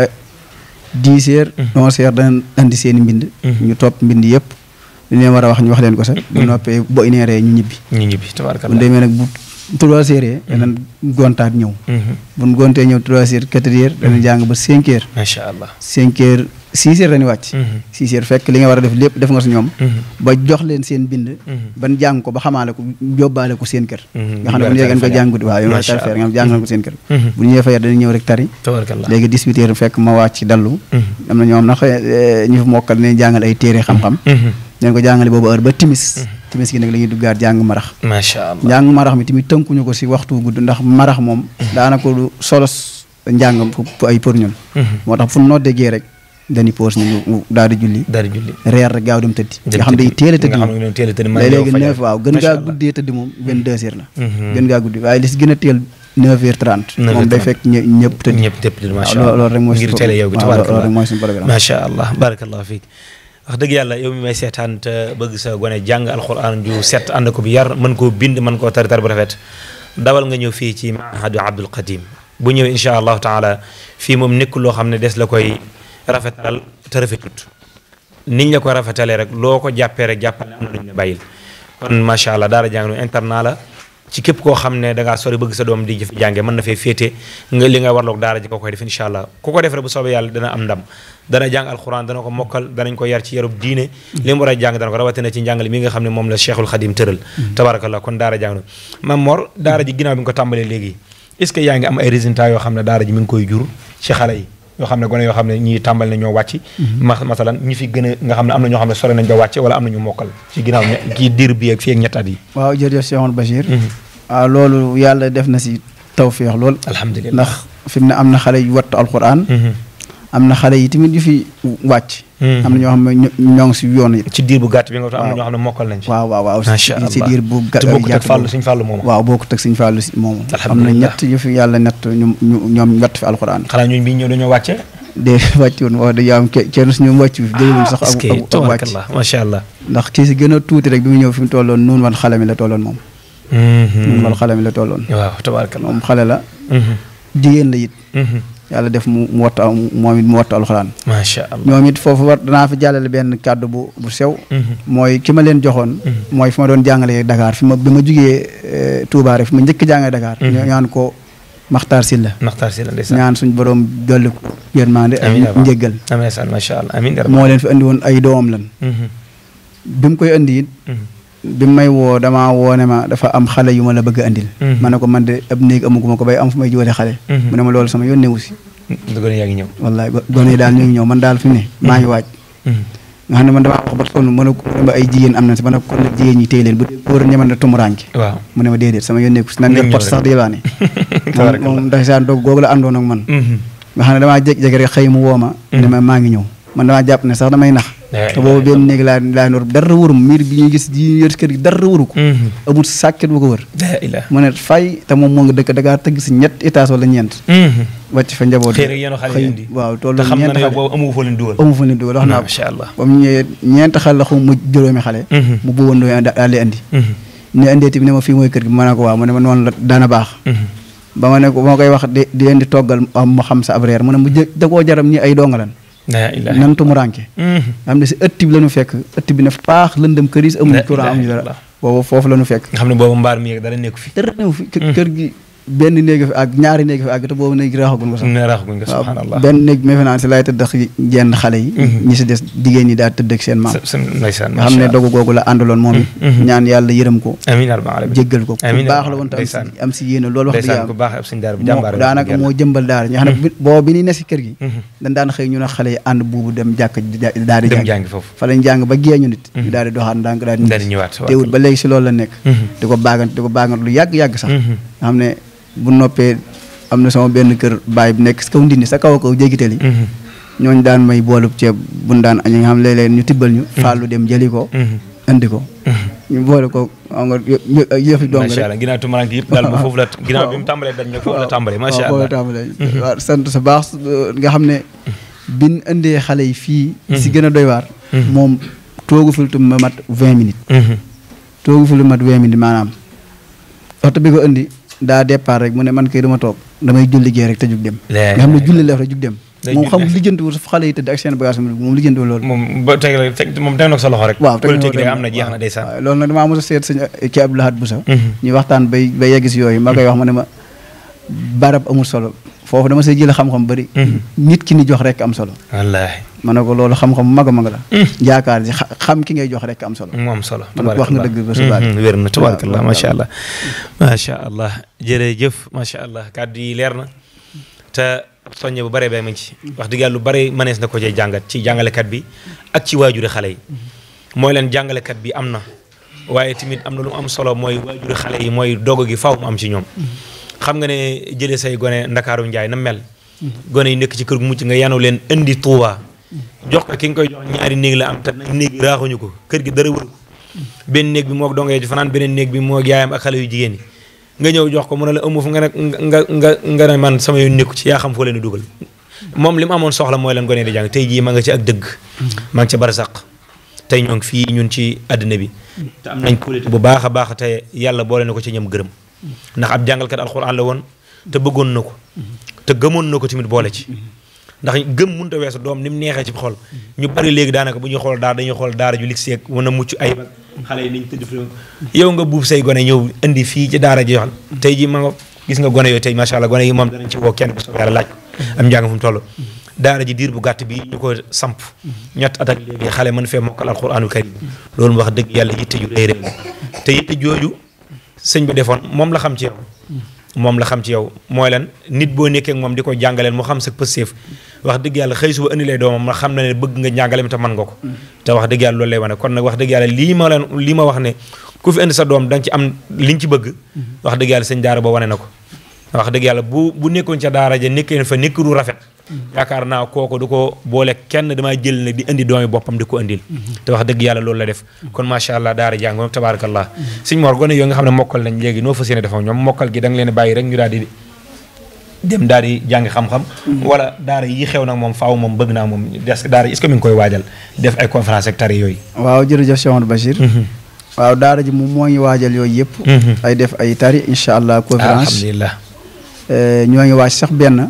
10 heures 11 heures dana andi seen i mbind ñu topp mbind yëpp li leen war a wax ñu wax leen ko sax bu noppee bo ineeree ñu ñibbi tabaarakallah bu demee nag bu 3 heures danañ gontaat ñëw bu ñu gontee ñëw 3 heures 4 heures danañ jàng ba 5 heures macha allah 5 heures 6 heures dañuy wàcc 6 heures fekk li nga war a def lépp def nga si ñoom ba jox leen seen bind ban jàng ko ba xamaale ko yóbbaale ko seen kër nga xam ne bu ñu yeggee ko jàng guddi waaw yow tar faire nga jàng ko seen kër bu ñu ñëwee fa dañuy ñëw rek tari léegi 18 heures fekk ma wàcc dallu am na ñoom nag ñu fi mokkal ne jàngal ay téere xam-xam leen ko jàngale boobu heure ba timis gi nag la ñuy duggaat jàng marax macha allah jàng marax mi tamit tënkuñu ko si waxtu gudd ndax marax moom daanaka lu solos njàng ay pour ñun moo tax fu noo déggee rek dañuy pause ñu daal di julli reer rek gaaw dem tëddi nga xam day teel a tëddi moom léegi 9 waaw gën ngaa guddee tëddi moom 22 heures la gën ngaa guddi waaye li si gën a teel 9h30 moom day fekk ñëpp tëddi macha allah loolu rek mooy ngir teel a yow gi loolu rek mooy suñu programme macha allah barakallahu fiik wax dëgg yàlla yow mi may seetaan te bëgg sa gone jàng alquran ju set ànd ko bi yar mën koo bind mën koo tari bu rafet dawal nga ñëw fii ci mahadu Abdul Qadim bu ñëwee insha allahu taala fii moom nekkul loo xam ne des la koy rafetal te rafetut niñ la koy rafetalee rek loo ko jàppee rek jàppal ne am na lu ñu la bàyyil kon macha allah daara jàng nu internat la ci képp koo xam ne da ngaa sori bëgg sa doom di jëf jànge mën na fee féete nga li nga warloog daara ji ko koy def incha allah ku ko def rek bu soobee yàlla dana am ndam dana jàng alxuraan dana ko mokkal danañ ko yar ci yarub diine li mu war a jàng dana ko rawatina ci njàngale mi nga xam ne moom la Cheikhul Khadim tëral tabarakallah kon daara jàng Mam Mor daara ji ginnaaw bi nga ko tàmbalee léegi est ce que yaa ngi am ay résultats yoo xam ne daara ji mi ngi koy jur ci xale yi yoo xam ne gone yoo xam ne ñii tàmbal na ñoo wàcc masalan ñi fi gën a nga xam ne am na ñoo xam ne sore nañ ba wàcce wala am na ñu mokkal ci ginnaaw kii diir bi ak fii ak ñetti at yi waaw jërëjëf Cheikhoul Bachir waaw loolu yàlla def na si tawféex lool alhamdulilah ndax fi mu ne am na xale yu wattu alquran am na xale yi tamit yu fi wàcc. am na ñoo xam ne ñoo ngi si yoon yi. ci diir bu gàtt bi nga am na ñoo xam ne mokkal nañ ci. waaw macha allah si diir bu gàtt bokkut ak Fallou Sëñ Fallou moomu. waaw bokkut ak Sëñ Fallou moomu. am na ñett yu fi yàlla ñett ñoom wett fi alxuraan. xanaa ñooñu bi ñëw dañoo wàcce. de wàcc woon wax dëgg yàlla kenn su ñu wàcc fi jëlewuñ sax ak wàcc. macha allah. ndax kii si gën a tuuti rek bi mu ñëw fi mu tolloon noonu wan xale mi la tolloon moom. noonu wan xale mi la tolloon. waaw tabarakallah moom xale la. jigéen la it. yàlla def mu wattu moom it mu wattu alxuraan. macha allah ñoom it foofu danaa fa jàllale benn kàddu bu sew. mooy ki ma leen joxoon. mooy fi ma doon jàngalee Dakar bi ma jugee Touba rek fi ma njëkk jàngalee Dakar. ñaan ko Maxtaar Silla. Maxtaar Silla ndeysaan ñaan suñu borom dolli ko yërmande ak njéggal. amiin macha allah amiin moo leen fi andi woon ay doomam lan. bi mu koy andi it. bi may woo damaa woo ne ma dafa am xale yu ma la bëgg a andil. ma ne ko man de ab néeg amaguma ko bay am fu may jiwale xale. mu ne ma loolu sama yónnee wu si. gone yaa ngi ñëw. wallaay gone yi daal ñu ngi ñëw man daal fi mu ne maa ngi waaj. nga xam ne man damaa wax ba sonn mën a ay jigéen am na si ma ne kon nag jigéen ñi téye leen bu dee góor ñeman na tumuraanke. waaw mu ne ma déedéet sama yónnee ko si nan def pot sax di yelwaane. moom ndeysaan doog googu la àndoon ak man. nga xam ne damaa jékki-jékki rek xëy mu woo ma. ne ma maa ngi ñëw man damaa jàpp ne sax damay nax. te boobu benn néeg laa noor dara wërum miir bi ñuy gis di yor kër gi dara wëru ko. amul sàkket bu ko wër. mu ne fay te moom moo nga dëkk Dakar tëgg si 3 étage wala 4. wàcc fa njaboot xëy waaw toll xam na ne boobu amu fa leen dugal wax naa ko macha allah ba mu ñëwee 4 xale la xaw ma juróomi xale mu bëggoon doo daal di andi ne andeeti bi ne ma fii mooy kër gi ma ne ko waaw mu ne ma noonu la daana baax ba ma ne ko moo koy wax di leen di toggal mu xam sa ab reer mu ne mu da koo jaram ñi ay dongalan nan tumuranke xam ne si ëtt bi la ñu fekk ëtt bi ne paax lëndëm këris amuñu courant amuñu dara boobu foofu la ñu fekk nga xam ne boobu mbaar mi dara nekku fi kër gi benn néeg fi ak ñaari néeg fi ak te boobu néeg raxaguñ ko sax subhanallah benn néeg bi ma fi naan si laay tëdd ak jenn xale yi ñi si des jigéen ñi daal tëdd ak seen maam nga xam ne dogu googu la àndaloon moom it ñaan yàlla yërëm ko jéggal ko ku baax la woon te am si yéene loolu wax dëgg yàlla daanaka moo jëmbal daara ñi xam ne boobu bi ñuy ne si kër gi dañ daan xëy ñu ne xale yi ànd buubu dem jàkk daal di jàng fa lañ jàng ba géeñu nit ñu daal di doxaat ndànk daal di ñëwaat teewul ba léegi si loolu la nekk di ko baagant lu yàgg sax nga xam ne bu noppee am na sama benn kër baay bu nekk si kaw ndindi sa kaw jégital yi ñooñu daan may boolub ceeb buñ daan añ nga xam léeg-léeg ñu tibbal ñu fàllu dem jëli ko indi ko ñu boole ko xam nga yëfi dong macha allah ginnaaw tumaranke yëpp daal ba foofu la ginnaaw bi mu tàmbalee dañ foofu la tàmbalee macha allah waaw sant sa baax nga xam ne biñ indee xale yi fii si gën a doy waar moom toogu fi lu mat 20 minutes toogu fi lu mat 20 minutes maanaam waxtu bi ko indi daa départ rek mu ne man kay dama toog damay julli gee rek te jug dem nga xam ne julli la rek jug dem moom xam lijjantiwul su xale yi tëdd ak seen bagage moom lijjantiwul loolu moom ba teg moom teg na ko sa loxo rek waaw politique rek am na jeex na ndeysaan loolu nag damaa mos a seet sëñ ci Abdou Lahad Boussa ñuy waxtaan bay yegg si yooyu ma koy wax ma ne ma barab amul solo foofu dama see jël xam-xam bëri nit ki ni jox rek am solo wallaahi ma ne ko loolu xam-xam mag a mag la yaakaar ji xam ki ngay jox rek am solo mu am solo wax nga dëgg ba suba wér na tabarakallah macha allah macha allah jërëjëf macha allah kàddu yi leer na te soññe bu bëree bay ma ci wax dëgg yàlla lu bëri mënees na ko cee jàngat ci jàngalekat bi ak ci waajuri xale yi mooy leen jàngalekat bi am na waaye tamit am na lu mu am solo mooy waajuri xale yi mooy dogo gi faaw mu am ci ñoom xam nga ne jëlee say gone Ndakaaru Njaay na mel gone yi nekk ci kër gu mucc nga yanu leen indi Tuuba jox ko ki nga koy jox ñaari néeg la am te nag néeg raaxuñu ko kër gi dara wëru ko benn néeg bi moo dongee ci fanaan beneen néeg bi moo yaayam ak xale yu jigéen yi nga ñëw jox ko mu ne la ëmb fu nga nga ne man sama yoon nekku ci yaa xam foo leen dugal moom li mu amoon soxla mooy leen gone di jàng tey jii ma nga ci ak dëgg ma nga ci barsàq tey ñoo ngi fii ñun ci àddina bi te am nañ qualité bu baax a baax te yàlla boole na ko ci ñam gërëm ndax ab jàngalkat alxuraan la woon te bëggoon na ko te gëmoon na ko tamit boole ci ndax gëm mënut a weesu doom ni mu neexee ci xol ñu bari léegi daanaka bu ñuy xool daara dañuy xool daara ju ligg wana mucc ay xale yi nañ tëdd fi yow nga buub say gone ñëw indi fii ci daara ji yoxal tey ji ma nga gis nga gone yooyu tey macha allah gone yi moom danañ ci woo kenn bu soobee yàlla laaj am njàng fu mu toll daara ji diir bu gàtt bi ñu ko samp ñett at ak léegi xale mën fee mokkal alxuraanul karim loolu mu wax dëgg yàlla yitte ju réy réy te yitte jooju sëñ bi defoon moom la xam ci yow mooy lan nit boo nekkee ak moom di ko jàngaleel mu xam sa pëstéef wax dëgg yàlla xëy suba indi lay doomam ma xam na ne bëgg nga jàngale mi te mën nga ko te wax dëgg yàlla loolu lay wane kon nag wax dëgg yàlla lii ma wax ne ku fi indi sa doom da nga ci am liñ ci bëgg wax dëgg yàlla sëñ daara ba wane na ko wax dëgg yàlla bu nekkoon ca daara ja nekkee fa nekk du rafet yaakaar naa kooku du ko boole kenn damaa jël nag di indi doomi boppam di ko indil te wax dëgg yàlla loolu la def kon macha allah daara jàng moom tabaarakallah sëñ Mor gone yoo nga xam ne mokkal nañ léegi noo fas yéene defa ñoom mokkal gi da nga leen bàyyi rek ñu daal di dem daal di jàng xam-xam wala daara yi xew nag moom faaw moom bëgg naa moom des daara est-ce que mi ngi koy waajal def ay conférence ak tari yooyu waaw jërëjëf Cheikh Amadou Bachir waaw daara ji moom moo ngi waajal yooyu yëpp ay def ay tari incha allah conférence alhamdulilah ñoo ngi waaj sax benn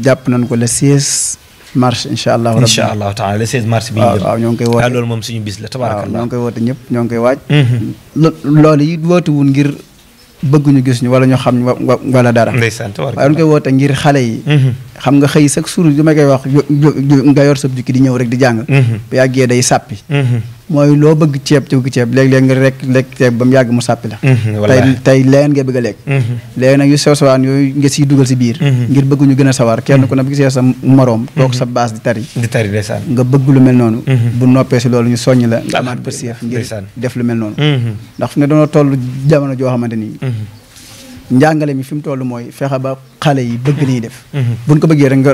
jàpp nañ ko le 16 mars incha allah rabbi incha allah taala le 16 mars bi waaw ñoo ngi koy woote loolu moom suñu bis la tabarakallah ñoo ngi koy woote ñëpp ñoo ngi koy waaj loolu yi woote wun ngir bëgg ñu gis ñu wala ñu xam ñu wala dara ndeysaan waaye dañ koy woote ngir xale yi xam nga xëy chaque jour li ma koy wax nga yor sa jukki di ñëw rek di jàng bu yàggee day sàppi mooy loo bëgg ceeb léeg-léeg nga rek lekk ceeb ba mu yàgg mu sàppi la tey leen nga bëgg a lekk léegi nag yu sew sawaan yooyu nga siy dugal si biir ngir bëgg ñu gën a sawar kenn ku ne bu gisee sa moroom toog sa baas di tari ndeysaan nga bëgg lu mel noonu bu noppee si loolu ñu soññ la nga amaat pëseef ngir def lu mel noonu ndax fu ne doona toll jamono joo xamante nii njàngale mi fi mu toll mooy fexe ba xale yi bëgg li ñuy def buñ ko bëggee rek nga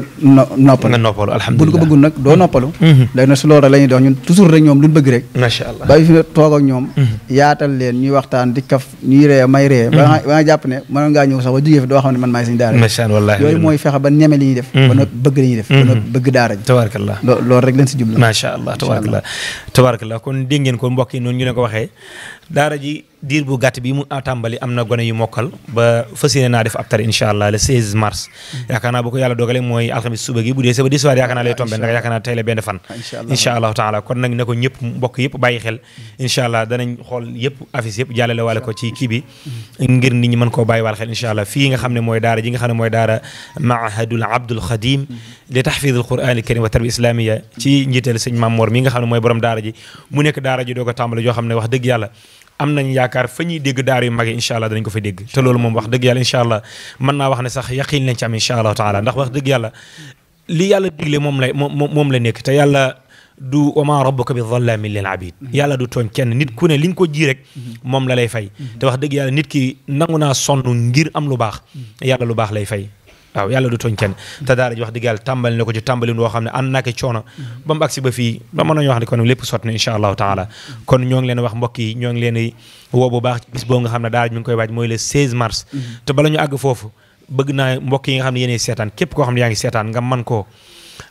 noppalu alhamdulilah buñ ko bëggul nag doo noppalu léegi nag su loolu la ñuy dox ñun toujours rek ñoom luñ bëgg rek macha allah ba fi ne toog ak ñoom yaatal leen ñuy waxtaan di kaf ñuy ree may ree ba nga jàpp ne mën ngaa ñëw sax ba jógee fi doo xam ne man maay suñu daara yooyu mooy fexe ba ñeme li ñuy def ba noppi bëgg li ñuy def ba noppi bëgg daara ji tabarakallah loolu rek leen si jublu macha allah tabarakallah kon dégg ngeen ko mbokk yi noonu ñu ne ko waxee daara ji diir bu gàtt bi mu tàmbali am na gone yu mokkal ba fas yéene naa def ab tari incha allah le 16 mars yaakaar naa bu ko yàlla dogalee mooy alxamis suba gi bu dee di soir yaakaar naa lay tombé ndax yaakaar naa tey la benn fan incha allahu taala kon nag ne ko ñëpp mbokk yëpp bàyyi xel incha allah danañ xool yëpp affiche yëpp jàllale wale ko ci kii bi ngir nit ñi mën koo bàyyi waal xel incha allah fii nga xam ne mooy daara ji nga xam ne mooy daara mahadul abdul xadim li tahfid al quran al karim wa tarbiya islamia ci njiital sëñ Mamor mi nga xam ne mooy borom daara ji mu nekk daara ji doo ko tàmbali joo xam ne wax dëgg yàlla am nañ yaakaar fa ñuy dégg daara yu mag yi incha allah danañ ko fa dégg te loolu moom wax dëgg yàlla incha allah mën naa wax ne sax yaqiin lañ ci am incha allahu taala ndax wax dëgg yàlla li yàlla digle moom la nekk te yàlla du wama rabbuka bi dhallamin lil abid yàlla du tooñ kenn nit ku ne li nga ko ji rek moom la lay fay te wax dëgg yàlla nit ki nangu naa sonn ngir am lu baax yàlla lu baax lay fay waaw yàlla du tooñ kenn te daara ji wax dëgg yàlla tàmbali na ko ci tàmbali woo xam ne ànd naa ko coono ba mu agsi ba fii ba mën nañu wax ne kon lépp sotti na incha allahu taala kon ñoo ngi leen wax mbokk yi ñoo ngi leen woo bu baax ci bis boobu nga xam ne daara ji mi ngi koy waaj mooy le 16 mars te bala ñu àgg foofu bëgg naa mbokk yi nga xam ne yéenay seetaan képp koo xam ne yaa ngi seetaan nga man koo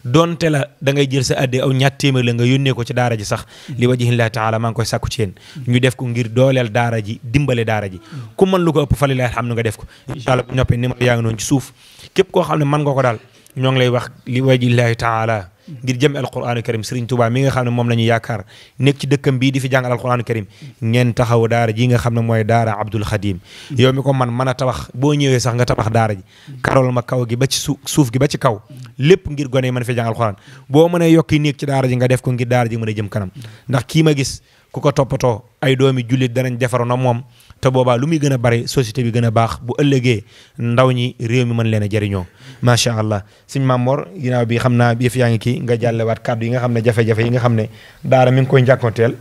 donte la da ngay jël sa adde aw ñaat téeméer la nga yónnee ko ci daara ji sax li wajhillahi taala maa ngi koy sàkku ci yéen ñu def ko ngir dooleel daara ji dimbale daara ji ku mën lu ko ëpp fa lillahi alhamdu nga def ko incha allah bu ñoppee numéro yaa ngi noonu ci suuf képp koo xam ne mën nga ko daal ñoo ngi lay wax li wajhillahi taala ngir jëm alquranu karim Serigne Touba mi nga xam ne moom la ñu yaakaar nekk ci dëkkam bii di fi jàngal alquranu karim ngeen taxaw daara ji nga xam ne mooy daara Abdul Xadim yow mi ko man mën a tabax boo ñëwee sax nga tabax daara ji karol ma kaw gi ba ci suuf gi ba ci kaw lépp ngir gone yi mën fi jàng alquran boo mënee yokki néeg ci daara ji nga def ko ngir daara ji mën a jëm kanam ndax kii ma gis ku ko toppatoo ay doomi jullit danañ defaroon na moom te boobaa lu muy gën a bari société bi gën a baax bu ëllëgee ndaw ñi réew mi mën leen a jëriñoo macha allah sëñ Mamor ginnaaw bi xam naa yëf yaa ngi kii nga jàllewaat kàddu yi nga xam ne jafe-jafe yi nga xam ne daara mi ngi koy njàkkoonteel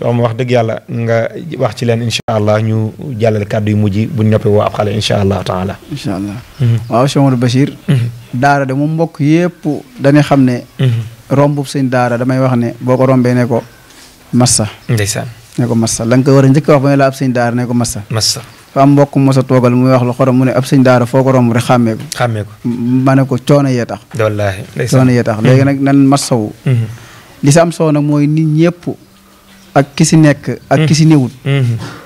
yow ma wax dëgg yàlla nga wax ci leen incha allah ñu jàllale kàddu yu mujj bu ñoppee woo ab xale incha allah taala incha allah waaw Cheikh Amadou Bachir daara de moom mbokk yëpp dañuy xam ne rombub sëñ daara damay wax ne boo ko rombee ne ko massa ndeysaan ne ko massa la nga ko war a njëkk wax ba ne la ab sëñ daara ne ko massa fa am mbokk mos a toogal muy wax lu xorom mu ne ab sëñ daara foo ko romb rek xàmmee ko ma ne ko coono yee tax wallaahi coono yee tax léegi nag nan massawu li si am soo nag mooy nit ñëpp ak ki si nekk ak ki si néewut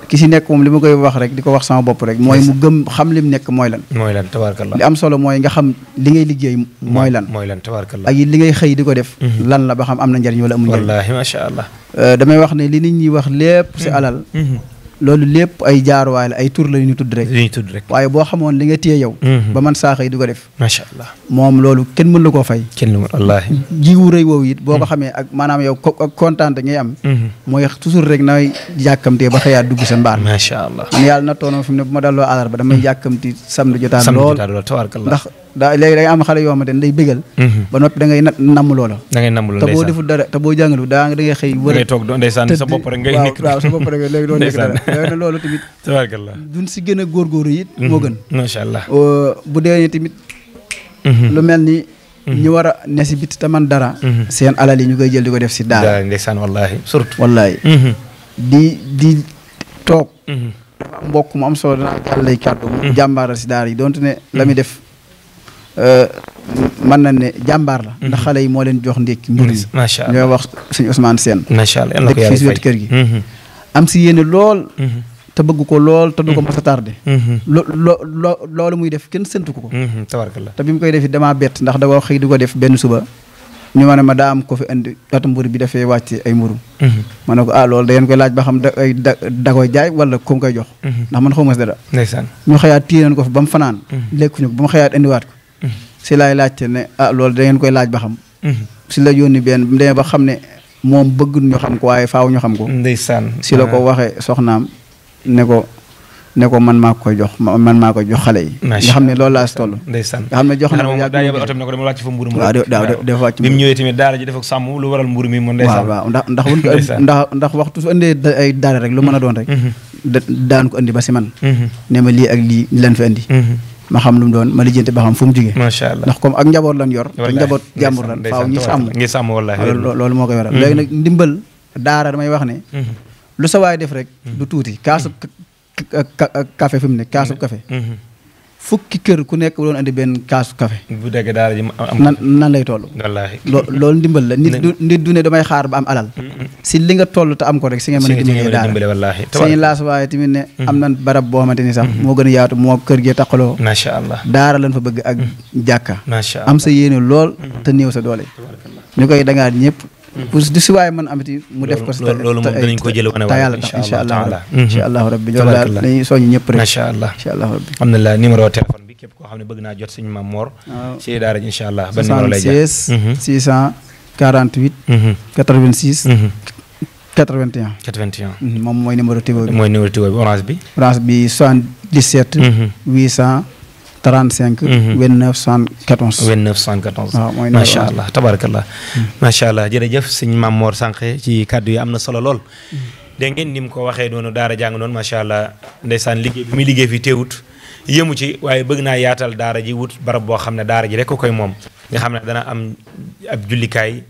ki si nekk moom li ma koy wax rek di ko wax sama bopp rek mooy mu gëm xam lim nekk mooy lan tabaarakallah li am solo mooy nga xam li ngay liggéey mooy lan tabaarakallah ak li ngay xëy di ko def lan la ba xam am na njariñ wala amul njariñ wallaahi macha allah damay wax ne li nit ñi wax lépp si alal loolu lépp ay jaaruwaay la ay tur la ñu tudd rek waaye boo xamoon li nga téye yow ba man saa xëy di ko def macha allah moom loolu kenn mën la koo fay wallaahi jiwu rëy woowu it boo ko xamee ak maanaam yow ak kontaan ngay am mooy toujours rek nay jàkkamtee ba xëyaat dugg sa mbaar macha allah man yàlla na toonoo fi mu ne bu ma dalloo alarba damay jàkkamti samedi jotaan lool ndax léegi day am xale yoo xamante ne day bégal ba noppi da ngay namm loola te boo deful dara te boo jàngalu da ngay xëy wër toog ndeysaan sa bopp rek ngay nekk waaw sa bopp rek léegi doo nekk dara léegi nag loolu tamit tabaarakallah duñ si gën a góorgóorlu it moo gën macha allah bu dee tamit lu mel ni ñu war a ne si bit te man dara seen alal yi ñu koy jël di ko def si daara ndeysaan wallahi surtout wallahi di toog mbokk mu am solo danaa jàllay kàddu mu jàmbaaral si daara yi donte ne la muy def mën na ne jàmbaar la ndax xale yi moo leen jox ndékki mbir mi macha allah ñooy wax suñu Ousmane Sène macha allah dëkk fii si wetu kër gi am si yéene lool te bëgg ko lool te du ko mos a tardé loolu muy def kenn sëntu ko tabarkallah te bi mu koy def it damaa bett ndax da koo xëy di ko def benn suba ñu ma ne ma daa am ko fi indi oto mburu bi dafee wàcc ay mburu ma ne ko loolu da ngeen koy laaj ba xam da koy jaay wala ku mu koy jox ndax man xaw ma si dara ndeysaan ñu xëyaat téye nañ ko fi ba mu fanaan lekkuñu ko ba mu xëyaat indiwaat ko si laay laajte ne loolu da ngeen koy laaj ba xam si la yónni benn bu demee ba xam ne moom bëggul ñu xam ko waaye faaw ñu xam ko ndeysaan si la ko waxee soxnaam ne ko man maa koy jox man maa koy jox xale yi nga xam ne loolu laa si toll ndeysaan nga xam ne jox na ko daa yebal oto bi ne ko dama wàcc fa mburu mu waaw dafa wàcc bi mu ñëwee tamit daara ji dafa sàmm lu waral mburu mi moom ndeysaan waaw ndax waxtu su indee ay daara rek lu mën a doon rek daan ko indi ba si man ne ma lii ak lii leen fi indi ma xam lu mu doon ma lijjanti ba xam fu mu jógee macha allah ndax comme ak njaboot lan yor te njaboot jàmbur lan faaw ñi sàmm wallahi loolu moo koy waral léegi nag ndimbal daara damay wax ne lu sa waay def rek du tuuti kaasu café fi mu ne kaasu café fukki kër ku nekk doon andi benn kaasu café bu dégg daara ji nan lay toll wallaahi loolu ndimbal la nit du ne damay xaar ba am alal si li nga toll te am ko rek si nga mën a dimbale daara wallaahi sañu laas waaye tamit ne am nan barab boo xamante ni sax moo gën a yaatu moo kër gee taqaloo macha allah daara lañ fa bëgg ak jàkka macha allah am sa yéene lool te néew sa doole ñu koy dangaat ñëpp pour du si waaye man amati mu def ko loolu moom danañ ko jël wane te yàlla tax incha allah rabbi loolu daal dañuy soññ ñëpp rek macha allah incha allah rabbi alhamdulilah numéro téléphone bi képp koo xam ne bëgg naa jot suñu Mame Mor ci daara ji incha allah ban numéro lay jaar 76 648 86 81 moom mooy numéro Tigo bi orange bi 77 800 35 29 74 29 74 waaw mooy macha allah tabarakallah macha allah jërëjëf sëñ Mame Mor Sànqe ci kàddu yi am na solo lool dégg ngeen ni mu ko waxee noonu daara jàng noonu macha allah ndeysaan liggéey bi muy liggéey fii teewut yëmu ci waaye bëgg naa yaatal daara ji wut barab boo xam ne daara ji rek ko koy moom nga xam ne dana am ab jullikaay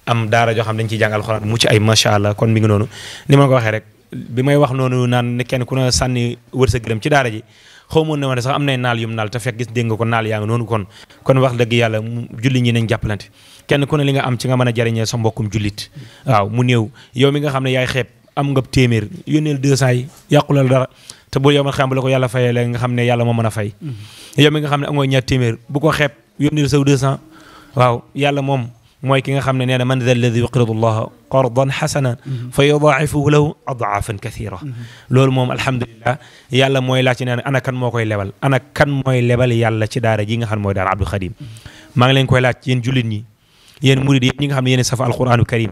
am daara joo xam ne dañ ciy jàng alxuraan mucc ay macha allah kon mi ngi noonu ni ma ko waxee rek bi may wax noonu naan kenn ku ne sànni wërsëgëm ci daara ji xaw ma ne sax am nay naal yum naal te fekk gis dégg nga ko naal yaa ngi noonu kon wax dëgg yàlla julli ñi nañ jàppalante kenn ku ne li nga am ci nga mën a jariñee sa mbokkum jullit waaw mu néew yow mi nga xam ne yaay xeeb am nga téeméer yónneel 200 yi yàqulal dara te bu yow ma xam la ko yàlla fayee la nga xam ne yàlla moo mën a fay yow mi nga xam ne amoo ñaar téeméer bu ko xeeb yónneel saw 200 waaw yàlla moom mooy ki nga xam ne nee na man dha alladi yuqridu allaha qardan xasanan fa yudaa'ifuhu lahu adaafan kathira loolu moom alhamdulilah yàlla mooy laaj ci nee na ana kan moo koy lebal ana kan mooy lebal yàlla ci daara ji nga xam ne mooy daara Abdou Khadim maa ngi leen koy laaj yéen jullit ñi yéen murid yi ñi nga xam ne yéen safa alquranu karim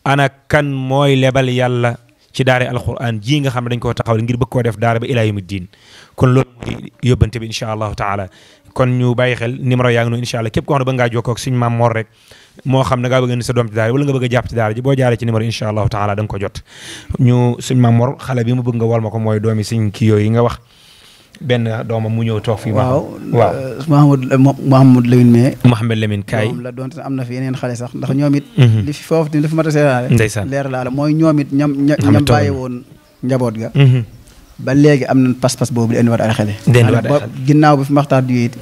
ana kan mooy lebal yàlla ci daara alquran ji nga xam ne dañ koo taxawal ngir bëgg koo def daara ba ilaa yawmi diin kon loolu mooy yóbbante bi incha allahu taala kon ñu bàyyi xel numéro yaa ngi noonu incha allah képp koo xam ne bëgg ngaa jokkoo ak suñu Mame Mor rek moo xam ne ngaa bëgg a indi sa doom ci daara wala nga bëgg a jàpp ci daara ji boo jaaree ci numéro incha allahu taala da nga ko jot ñu suñu Mame Mor xale bi mu bëgg nga wol ma ko mooy doomi suñ kii yooyu nga wax benn doomam mu ñëw toog fii waaw Mouhamadou Lamine Mouhamed Lamine kaay moom la doonte am na fi yeneen xale sax ndax ñoom it li fi foofu li fi mat a seeraale ndeysaan leer laa la mooy ñoom it ñam bàyyi woon njaboot ga ba léegi am nañ pas-pas boobu di indiwaat ay xale ginnaaw bi fi maxtaar di it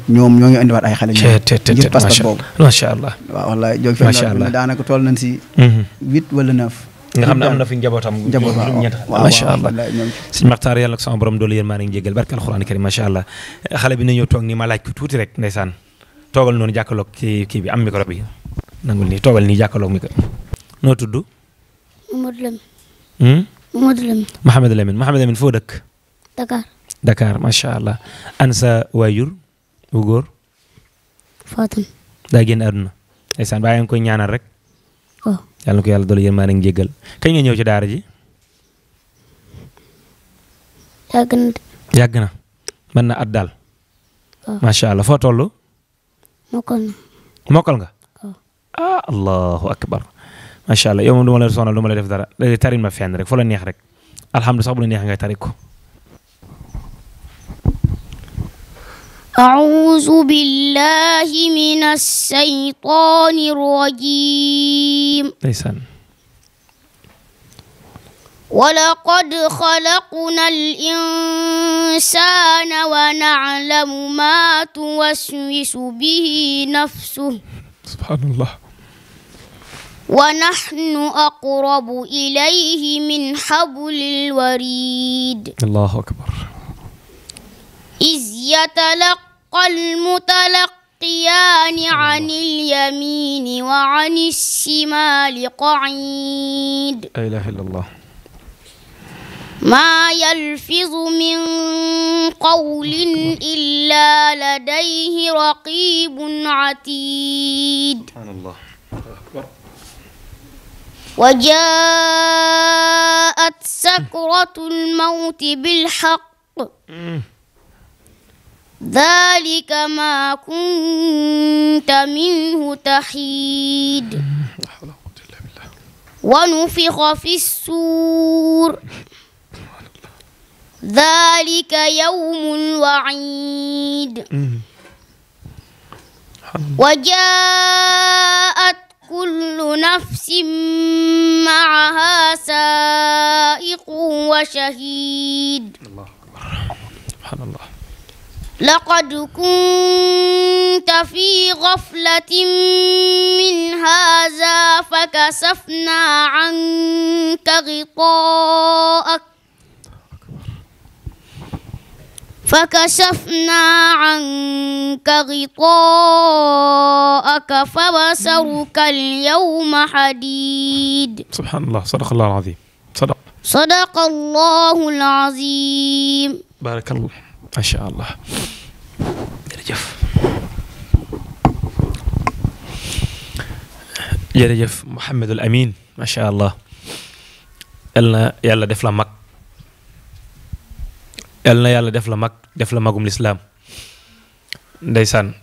ñoom ñoo ngi indiwaat ay xale ngir pas-pas boobu macha allah waaw wallaay jóg fi daanaka toll nañ si 8 wala 9 nga xam ne am na fi njabootam ñett macha allah sëñ Maxtaar yàlla ak sama borom doolu yéen maa ngi jégal barke alxuraan karim macha allah xale bi na ñëw toog nii ma laaj ko tuuti rek ndeysaan toogal noonu jàkkaloog kii bi am micro bi nangul nii toogal nii jàkkaloog micro noo tudd Mouhamed Lamine foo dëkk Dakar macha allah an sa waajur bu góor Fatim daa génn àdduna ndeysaan bàyyi nga koy ñaanal rek yàlla na ko yàlla doolu yéen maa ngi jéggal kañ nga ñëw ci daara ji yàgg na mën na at daal macha allah foo toll mokkal nga allahu akbar macha allah yow moom du ma la sonal du ma la def dara léegi tarin ma fenn rek foo la neex rek alhamdulilah sax bu la neex ngay tarik ko أعوذ بالله من الشيطان الرجيم ndeysaan ولقد خلقنا الإنسان ونعلم ما توسوس به نفسه subhanallah ونحن أقرب إليه من حبل الوريد allahu akbar إذ يتلقى المتلقيان عن اليمين وعن الشمال قعيد la ilaha illallah ما يلفظ من قول إلا لديه رقيب عتيد subhanallah وجاءت سكرة الموت بالحق ذلك ما كنت منه تحيد la hawla wa quwwata illa billah ونفخ في السور ذلك يوم الوعيد وجاءت كل نفس معها سائق وشهيد subhanallah لقد كنت في غفلة من هذا فكشفنا عنك غطاءك فبصرك اليوم حديد subhanallah sadaqallahu al-azim صدق الله العظيم barakallah masha Allah jërëjëf jërëjëf Mouhamadul Amin masha Allah yal na yàlla def la mag yal na yàlla def la mag def la magum lislaam ndeysaan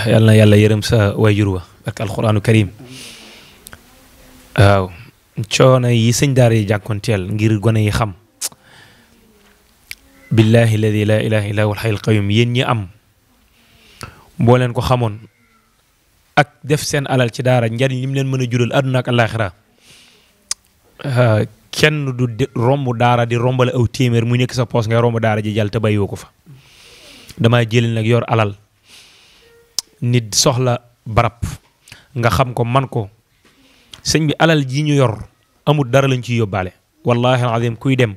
yal na yàlla yërëm sa waajur wa ak alquraanu karim waaw coono yi sëñ daara yi jànkoonteel ngir gone yi xam billahi alladi la ilaha illa huwa alhayyul qayyum yéen ñi am boo leen ko xamoon ak def seen alal ci daara njariñ lim leen mën a jural àdduna ak àllaaxira kenn du romb daara di rombale aw téeméer mu nekk sa poos ngay romb daara ji jàll te bàyyiwoo ko fa damaa jëli nag yor alal nit soxla barab nga xam ko man ko sëñ bi alal ji ñu yor amul dara lañ ciy yóbbaale wallahi alazim kuy dem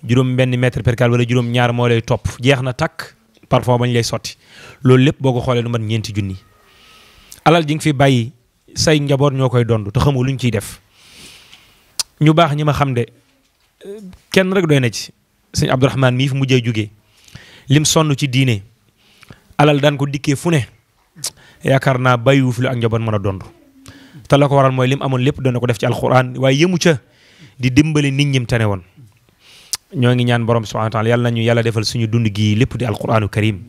juróom benn mètre percal wala juróom ñaar moo lay topp jeex na takk parfois bañ lay sotti loolu lépp boo ko xoolee du mat ñeenti junni alal ji nga fi bàyyi say njaboot ñoo koy dond te xamul luñ ciy def ñu baax ñi ma xam de kenn rek doy na ci sëñ Abdourahmane mii fi mujjee jógee lim sonn ci diine alal daan ko dikkee fu ne yaakaar naa bàyyiwu fi lu ak njaboot mën a dond te la ko waral mooy lim amoon lépp doon na ko def ci alquran waaye yëmu ca di dimbali nit ñim tane woon ñoo ngi ñaan borom subhanahu wa taala yàlla nañu yàlla defal suñu dund gi lépp di alquranu karim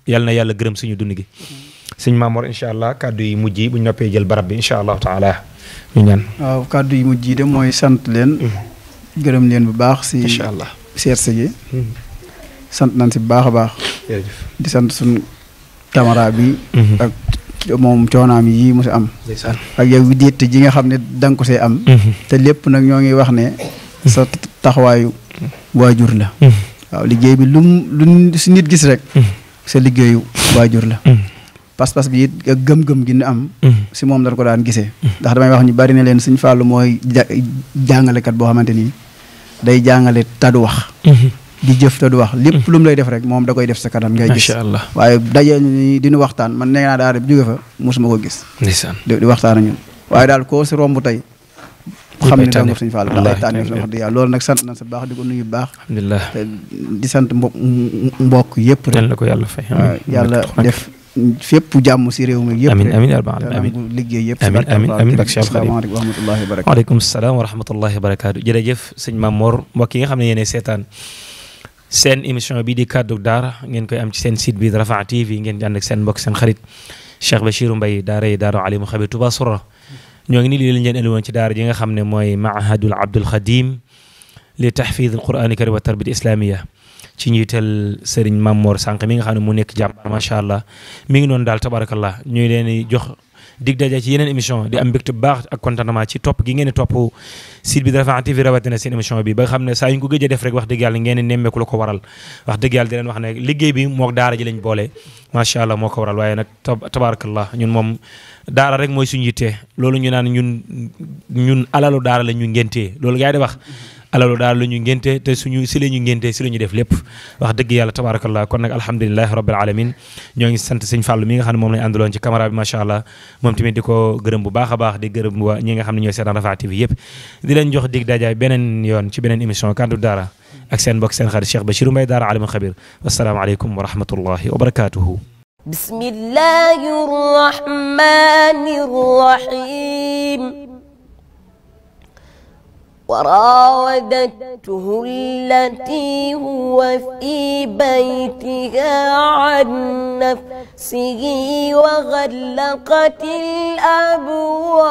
yàlla na yàlla gërëm suñu dund gi sëñ Mamour incha allah kàddu yi mujj yi bu ñu noppee jël barab bi incha allahu taala ñu ñaan. waaw kàddu yi mujj yi de mooy sant leen. gërëm leen bu baax si. incha allah seet gi. sant nañ si bu baax a baax. di sant suñu tamara bi. ak moom coonaam yi mu si am. ak yow déet ji nga xam ne da nga ko see am. te lépp nag ñoo ngi wax ne. sa taxawaayu waajur la. waaw liggéey bi lu si nit gis rek. sa liggéeyu waajur la. pas-pas bi it ak gëm-gëm gi ñu am. si moom dañ ko daan gisee. ndax damay wax ñu bari na leen Sëñ Fallu mooy jàngalekat boo xamante ni day jàngale tadu wax. di jëf te du wax lépp lu mu lay def rek moom da koy def sa kanam ngay gis. macha allah waaye daje ni dinu waxtaan man nee naa daal jóge fa mosuma ko gis. ndeysaan di waxtaan ak ñun. waaye daal koo si romb tey. xam ne danga Sëñ Fallu ndax ay tànneef la wax dëgg yàlla loolu nag sant na sa baax di ko nuyu baax. alhamdulilah di sant mbokk yëpp rek. yal na ko yàlla fay. yàlla def fépp jàmm si réew mi yëpp. amiin amiin yaa rabbal aalamiin amiin liggéey yëpp. amiin amiin amiin ak Cheikh Khadim. asalaamaaleykum wa rahmatullahi wa barakaatu. waaleykum salaam wa rahmatullahi wa barakaatu. jërëjëf sëñ Mamor mbokk yi nga xam ne yéenay seetaan seen émission bi di kaddu daara ngeen koy am ci seen site bi Rafah TV ngeen di ànd ak seen mbokk seen xarit Cheikh Bachirou Mbaye daara yi daara alimu xabi Touba Sourah ñoo ngi nii lii lañ leen indi woon ci daara ji nga xam ne mooy Mahadul Abdul Khadim li tahfidh al Qur'an al karim wa tarbiyat islamiyya ci njiital Serigne Mamor Sànq mi nga xam ne mu nekk jàmbaar macha allah mi ngi noonu daal tabarakallah ñuy leen di jox dig daje ci yeneen émission di am mbégte bu baax ak contentement ci topp gi ngeen di topp site bi Rafah TV rawatina seen émission bi ba nga xam ne saa yu ñu ko gëj a def rek wax dëgg yàlla ngeen nemmeeku la ko waral wax dëgg yàlla di leen wax ne liggéey bi mook daara ji lañ boole macha allah moo ko waral waaye nag tabarakallah ñun moom daara rek mooy suñu yitte loolu ñu naan ñun alalu daara la ñu ngéntee loolu gaa yi di wax alalu daal la ñu ngénte te si la ñu ngénte si la ñu def lépp wax dëgg yàlla tabarakallah kon nag alhamdulilahi rabbil alamin ñoo ngi sant sëñ Fallou mi nga xam ne moom lañu àndaloon ci caméra bi macha allah moom tamit di ko gërëm bu baax a baax di gërëm waa ñi nga xam ne ñooy seetaan Rafah TV yëpp di leen jox dig dajaay beneen yoon ci beneen émission Kaddu Daara ak seen mbokk seen xarit Cheikh Bachirou Mbaye Daara alimul xabir wassalaamu aleykum wa rahmatullahi wa barakatuhu bismillahi rahmani rahim وراودته التي هو في بيتها عن نفسه وغلقت الأبواب